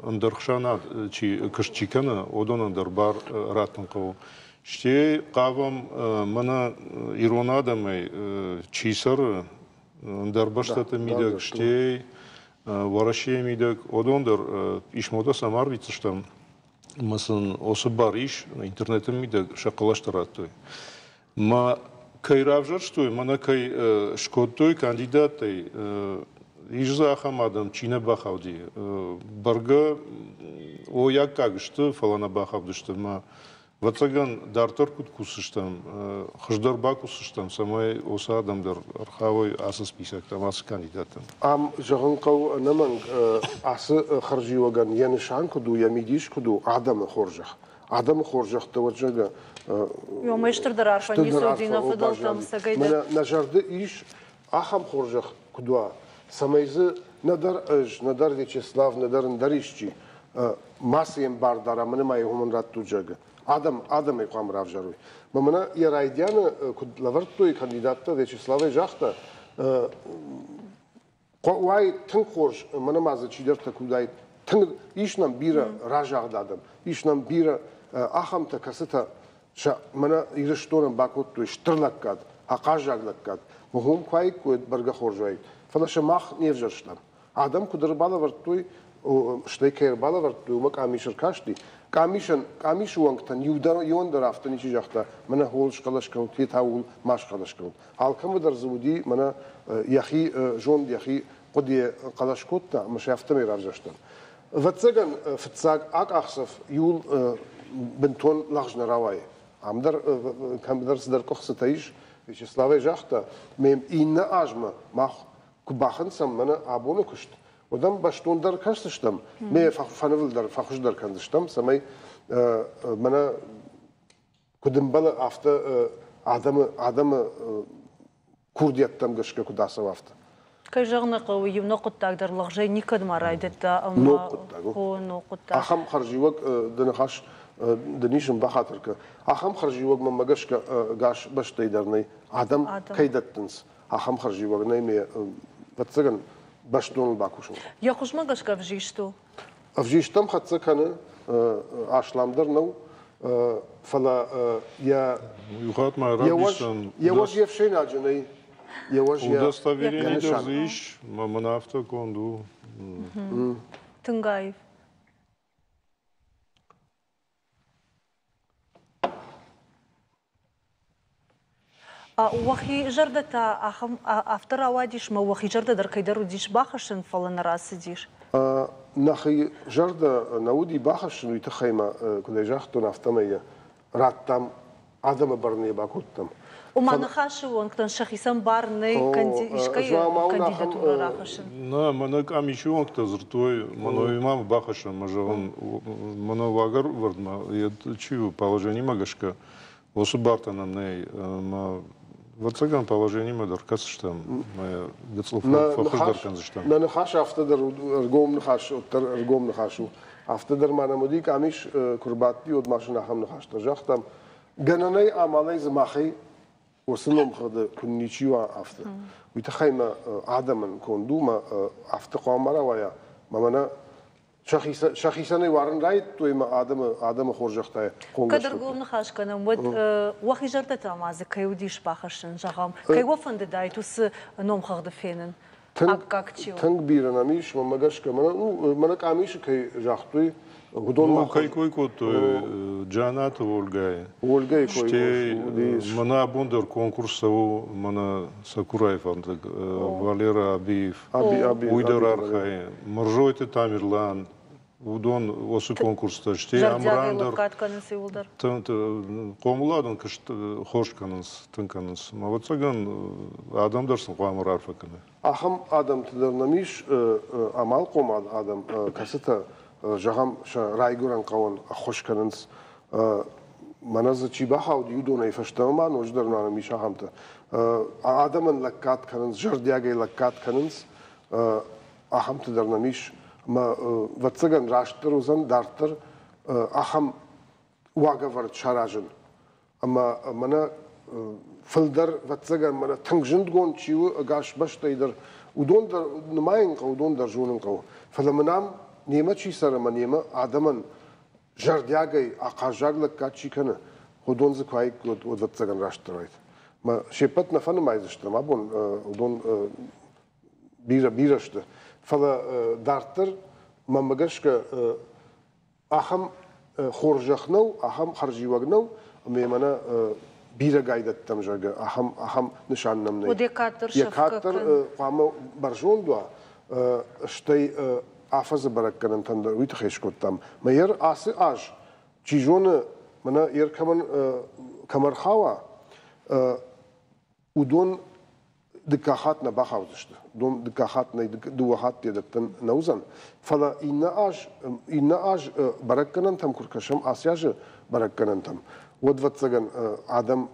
ӕндӕр хсӕнад чи куыст чи кӕны, уыдонӕн дӕр бар раттын хъӕуы. Стӕй хъавӕм мӕнӕ ирон адӕмӕй чи цӕры, ӕндӕр бӕстӕты мидӕг, стӕй Уӕрӕсейы мидӕг, уыдон дӕр писмотӕ сӕм арвитдзыстӕм ӕмӕ сын уыцы бар ис, интернеты мидӕг сӕ хъӕлӕстӕ радтой. Мӕ кӕй равзӕрстой, мӕнӕ кӕй скодтой кандидаттӕй, ис дзы ахӕм адӕм, чи нӕ бахауди. Бӕргӕ ой аккаг сты, фӕлӕ нӕ бахаудысты. Мӕ ӕвӕццӕгӕн, дарддӕр куыд кусдзыстӕм, хуыздӕр бакусдзыстӕм, цӕмӕй уыцы адӕм дӕр ӕрхауой ацы списоктӕм, ацы кандидаттӕм. Ам зӕгъын хъӕуы ӕнӕмӕнг, ацы хӕрзиуӕгӕн йӕ нысан куыд у, йӕ мидис куыд у, адӕмы хорзӕх. Адӕмы хорзӕхтӕ уӕд, зӕгъгӕ, Уымӕй стырдӕр арфӕ ницы уыди нӕ фыдӕлтӕм цӕгӕйдӕр. Нӕ зӕрды ис ахӕм хорзӕх куыд уа, цӕмӕй дзы нӕдӕр ӕз, нӕдӕр Вячеслав, нӕдӕр ӕндӕр исчи мацы йӕм бар дара, мӕнӕ ма йӕ уымӕн радтут, зӕгъгӕ. Адӕм, адӕмӕй хъуамӕ равзарой. Мӕ мӕнӕ йӕ райдианы куыд лӕвӕрдтой кандидаттӕ, Вячеславӕй загъта, уай тынг хорз, мӕнӕ ма дзы чидӕртӕ куы уыдаид, тынг ис нӕм бирӕ разагъд адӕм, ис нӕм бирӕ ахӕмтӕ, кӕцытӕ сӕ мӕнӕ Ирыстонӕн бакодтой стыр лӕггад, ахъаззаг лӕггад. Уым куы уаиккой, бӕргӕ хорз уаид. Фӕлӕ сӕ мах не взӕрстам. Адӕм куыд ӕрбалӕвӕрдтой, стӕй кӕй ӕрбалӕвӕрдтой, уымӕ къамис ӕркасти. Къамисӕн, къамисы уӕнгтӕн иу дӕр, иуӕн дӕр афтӕ ничи загъта, мӕнӕ ууыл схъӕлӕс кӕнут, йе та ууыл ма схъӕлӕс кӕнут. Алкӕмӕ дӕр дзы уыди мӕнӕ йӕхи зонд, йӕхи хъуыдыйӕ хъӕлӕс кодта ӕмӕ сӕ афтӕмӕй равзӕрстам. Ӕвӕццӕгӕн, фыццаг акъахдзӕф иуыл бынтон лӕгъз нӕ рауайы. Ам дӕр кӕмдӕр цыдӕр къуыхцытӕ ис. Вячеславӕй загъта, ме иннӕ азмӕ мах куы бахынцӕм мӕнӕ абоны куыст, уӕд ӕм бӕстондӕр кӕсдзыстӕм, ме фӕнывылдӕр, фӕхуыздӕр кӕндзыстӕм, цӕмӕй мӕнӕ куыд ӕмбӕлы, афтӕ адӕмы, адӕмы курдиӕттӕм гӕсгӕ куыд ацӕуа, афтӕ. Кӕй зӕгъын ӕй хъӕуы, иунӕг хъуыддаг дӕр лӕгъзӕй никӕд ма райдыдта ӕмӕ Ног хъуыддаг у. О, ног хъуыддаг. Ахӕм хӕрзиуӕг дӕ ныхас дын исын бахатыр кӕ. Ахӕм хӕрзиуӕг мӕнмӕ гӕсгӕ ӕгас бӕстӕй дӕр нӕй. Адӕм кӕй дӕттынц, ахӕм хӕрзиуӕг нӕй ме ӕвӕццӕгӕн. Бӕстоныл бакусын. Йӕ хуызмӕ гӕсгӕ ӕвзист у? Ӕвзисттӕм хӕццӕ кӕны, асламдӕр нӕу, фӕлӕ йӕ Иу хатт ма равдисдзӕн. Йӕ уӕз йе фсӕйнаджы нӕй. Йӕ уӕз йӕ Удостоверение дӕр дзы ис, мӕн афтӕ конд у. Тынг аив. Уӕхи зӕрдӕ та ахӕм афтӕ рауадис, мӕ уӕхи зӕрдӕ дӕр кӕйдӕр уыдис бахӕссын, фӕлӕ нӕ рацыдис? Нӕхи зӕрдӕ нӕ уыди бахӕссын, уый тыххӕй ма, куыд ӕй загътон, афтӕмӕй йӕ радтам, адӕмы бӕрны йӕ бакодтам. Ома ныхасы уӕнгтӕн сӕхицӕн бар нӕй искӕй кандидатурӕ рахӕссын? Нӕ, мӕнӕ къамисы уӕнгтӕ дзырдтой, мӕнӕ ма бахӕссӕм, мӕ зӕгъын, мӕнӕ уагӕвӕрдмӕ чи у, положениемӕ гӕсгӕ Уыцы бартӕ нӕм нӕй. Ӕмӕ, ӕвӕццӕгӕн, положениемӕ дӕр кӕсдзыстӕм, ӕмӕ гыццыл фӕхуыздӕр кӕндзыстӕм. Нӕ ныхас афтӕ дӕр ӕргом ныхас, уӕддӕр ӕргом ныхас у. Афтӕ дӕр ма нӕм уыди къамис, куы рбадти, уӕд ма сын ахӕм ныхӕстӕ загътам. Гӕнӕнӕй амалӕй дзы махӕй уыцы номхыгъды куы ничи уа, афтӕ. Уый тыххӕй мӕ адӕмӕн конд у, мӕ афтӕ хъуамӕ ма рауайа, мӕ мӕнӕ сӕхицӕнӕй уарын райдыдтой ӕмӕ адӕмы хорзӕхтӕ хонгӕ Кӕд ӕргом ныхас кӕнӕм, уӕд уӕхи зӕрдӕтӕ ма дзы кӕй уыдис бахӕссын, зӕгъӕм, кӕй уӕ фӕндыдаид уыцы номхыгъды фенын? Аккаг чи у? Тынг бирӕ нӕм ис, мӕнмӕ гӕсгӕ. Мӕнӕ къамисы кӕй загътой, уыдон Ну, кӕй кой кодтой Джанаты Ольгайы. Ольгайы кой Стӕй мӕнӕ абон дӕр конкурс цӕуы мӕнӕ Сакурайы фӕндаг Валера Абиев. Уый дӕр архайы. Мырзойты Тамерлан, уыдон уыцы конкурстӕ стӕй Амран дӕр. кӕнынц иууылдӕр. Хъомыладон куыст хорз кӕнынц, тынг кӕнынц. Ӕвӕццӕгӕн, адӕм дӕр сын хъуамӕ раарфӕ кӕной. Ахӕм адӕмты дӕр нӕм ис, амалхъом адӕм, кӕцытӕ, зӕгъӕм, сӕ райгуырӕн хъӕуӕн ӕххуыс кӕнынц. Мӕнӕ дзы чи бахауди, уыдонӕй фӕстӕмӕ ма ноджыдӕр нӕм ис ахӕмтӕ. Адӕмӕн лӕггад кӕнынц, зӕрдиагӕй лӕггад кӕнынц, ахӕмтӕ дӕр нӕм ис. Ӕмӕ, ӕвӕццӕгӕн, растдӕр уыдзӕн дарддӕр ахӕм уагӕвӕрд саразын. Ӕмӕ мӕнӕ фылдӕр, ӕвӕццӕгӕн, мӕнӕ тынг зындгонд чи у ӕгас бӕстӕйы дӕр, уыдон дӕр нымайын хъӕуы, уыдон дӕр зонын хъӕуы. Фӕлӕ мын ам немӕ чи цӕры ӕмӕ немӕ адӕмӕн зӕрдиагӕй ахъаззаг лӕггад чи кӕны, уыдон дзы куы аиккой, уӕд, ӕвӕццӕгӕн, растдӕр уаид. Мӕ се ппӕт нӕ фӕнымайдзыстӕм абон, уыдон бирӕ, бирӕ сты. Фӕлӕ дарддӕр, мӕнмӕ гӕсгӕ, ахӕм хорзӕх нӕу, ахӕм хӕрзиуӕг нӕу, ӕмӕ мӕнӕ бирӕгай дӕттӕм, зӕгъгӕ, ахӕм нысан нӕм нӕй. Уӕд йӕ кад дӕр Йӕ кад дӕр хъуамӕ бӕрзонд уа, стӕй афӕдзы бӕрӕггӕнӕнтӕн дӕр уый тыххӕй скодтам. Мӕ ер ацы аз, чи зоны, мӕнӕ ер кӕмӕн кӕм ӕрхауа, уыдон дыккаг хатт нӕ бахаудзысты. Уыдон дыккаг хатт нӕ, дыууӕ хатты дӕттӕн нӕ уыдзӕн. Фӕлӕ иннӕ аз бӕрӕггӕнӕнтӕм куы ркӕсӕм, ацы азы бӕрӕггӕнӕнтӕм, уӕд, ӕвӕццӕгӕн, адӕм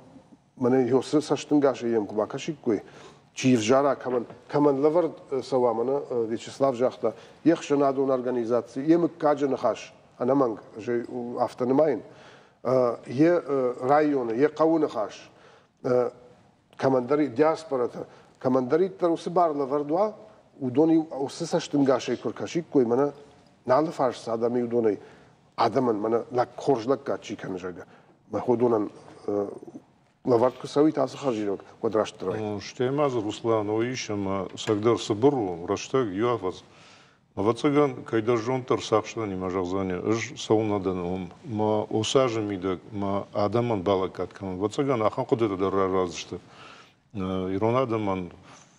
мӕнӕ уыцы цӕстӕнгасӕй йӕм куы бакӕсиккой, чи взара, кӕмӕн, кӕмӕн лӕвӕрд цӕуа, мӕнӕ Вячеслав загъта, йе хсӕнадон организаци, йе мыггаджы ныхас, ӕнӕмӕнг, афтӕ нымайын, йе районы, йе хъӕуы ныхас, кӕмӕндӕр диаспорӕтӕ, кӕмӕндӕриддӕр уыцы бар лӕвӕрд уа, уыдон-иу уыцы цӕстӕнгасӕй куы ркӕсиккой, мӕнӕ налы фарс адӕмы уыдонӕй адӕмӕн мӕнӕ хорз лӕггад чи кӕны, зӕгъгӕ, мӕ уыдонӕн лӕвӕрд куы цӕуит ацы хӕрзиуӕг, уӕд растдӕр уаид. Стӕй ма дзы Руслан уый ис, ӕмӕ цӕгдӕр цыбыр у, рӕстӕг иу афӕдз. Ӕвӕццӕгӕн, кӕйдӕр зонд дӕр цахсдзӕни мӕ зӕгъдзӕни, ӕз цӕуылнӕ дӕн уым, мӕ уыцы азы мидӕг мӕ адӕмӕн балӕггад кӕнын. Ӕвӕццӕгӕн, ахӕм хъуыдытӕ дӕр рарӕздзысты. Ирон адӕмӕн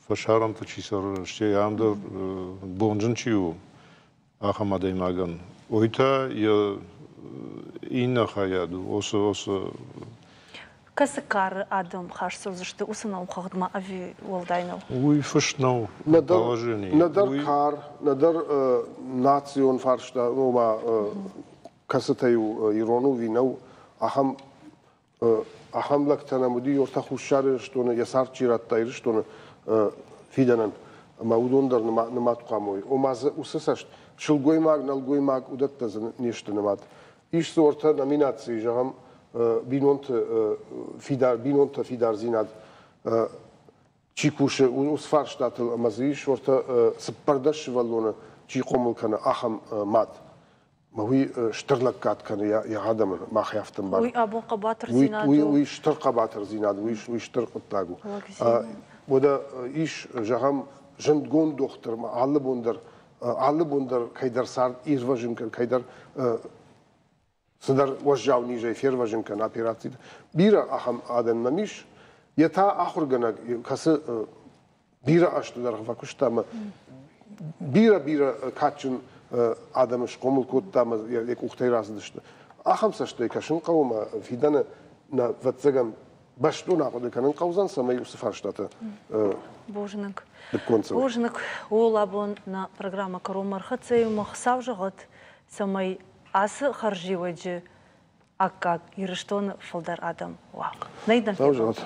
фӕсарӕнты чи цӕры, стӕй ам дӕр бонджын чи у, ахӕм адӕймагӕн. Уый та йӕ иннӕ хайад у, уыцы Кӕцы кары адӕм хаст цӕудзысты уыцы номхыгъдмӕ ӕви уӕлдай нӕу? Уый фыст нӕу положенийы. Нӕдӕр кар, нӕдӕр национ фарста, ома кӕцытӕй у ирон у ӕви нӕу, ахӕм ахӕм лӕгтӕ нӕм уыди ортӕ Хуссар Ирыстоны, йӕ цард чи радта Ирыстоны фидӕнӕн, ӕмӕ уыдон дӕр нымад хъуамӕ уой. Ома дзы уыцы цӕст, сылгоймаг, нӕлгоймаг, уыдӕттӕ дзы не сты нымад. Ис дзы ортӕ номинацийы, зӕгъӕм, бинонты фидар, бинонты фидардзинад. Чи кусы, уыцы фарстатыл ӕмӕ дзы ис уӕртӕ 14 сывӕллоны чи хъомыл кӕны, ахӕм мад. Мӕ уый стыр лӕггад кӕны йӕ адӕмӕн, мах афтӕ ӕмбарӕм. Уый абон хъӕбатырдзинад у. Уый стыр хъӕбатырдзинад, уый стыр хъуыддаг у. Уӕдӕ ис, зӕгъӕм, зындгонд дохтыр алы бон дӕр кӕйдӕр цард ирвӕзын кӕн, кӕйдӕр цыдӕр уӕззау низӕй фервӕзын кӕн операциты. Бирӕ ахӕм адӕм нӕм ис. Йе та ахуыргӕнӕг, кӕцы бирӕ азты дӕргъы фӕкуыста ӕмӕ бирӕ-бирӕ кадджын адӕмы схъомыл кодта ӕмӕ йӕ къухтӕй рацыдысты. Ахӕм цӕстӕй кӕсын хъӕуы ӕмӕ фидӕны нӕ, ӕвӕццӕгӕн, бӕстон ахъуыды кӕнын хъӕудзӕн, цӕмӕй уыцы фарстатӕ Бузныг. лыггонд цӕуой. Бузныг. Ууыл абон нӕ программӕ кӕронмӕ ӕрхӕццӕ и. Хуыцау зӕгъӕд, цӕмӕй ацы хӕрзиуӕджы аккаг Ирыстоны фылдӕр адӕм уа. Нӕй дӕм Хуыцау зӕгъӕд.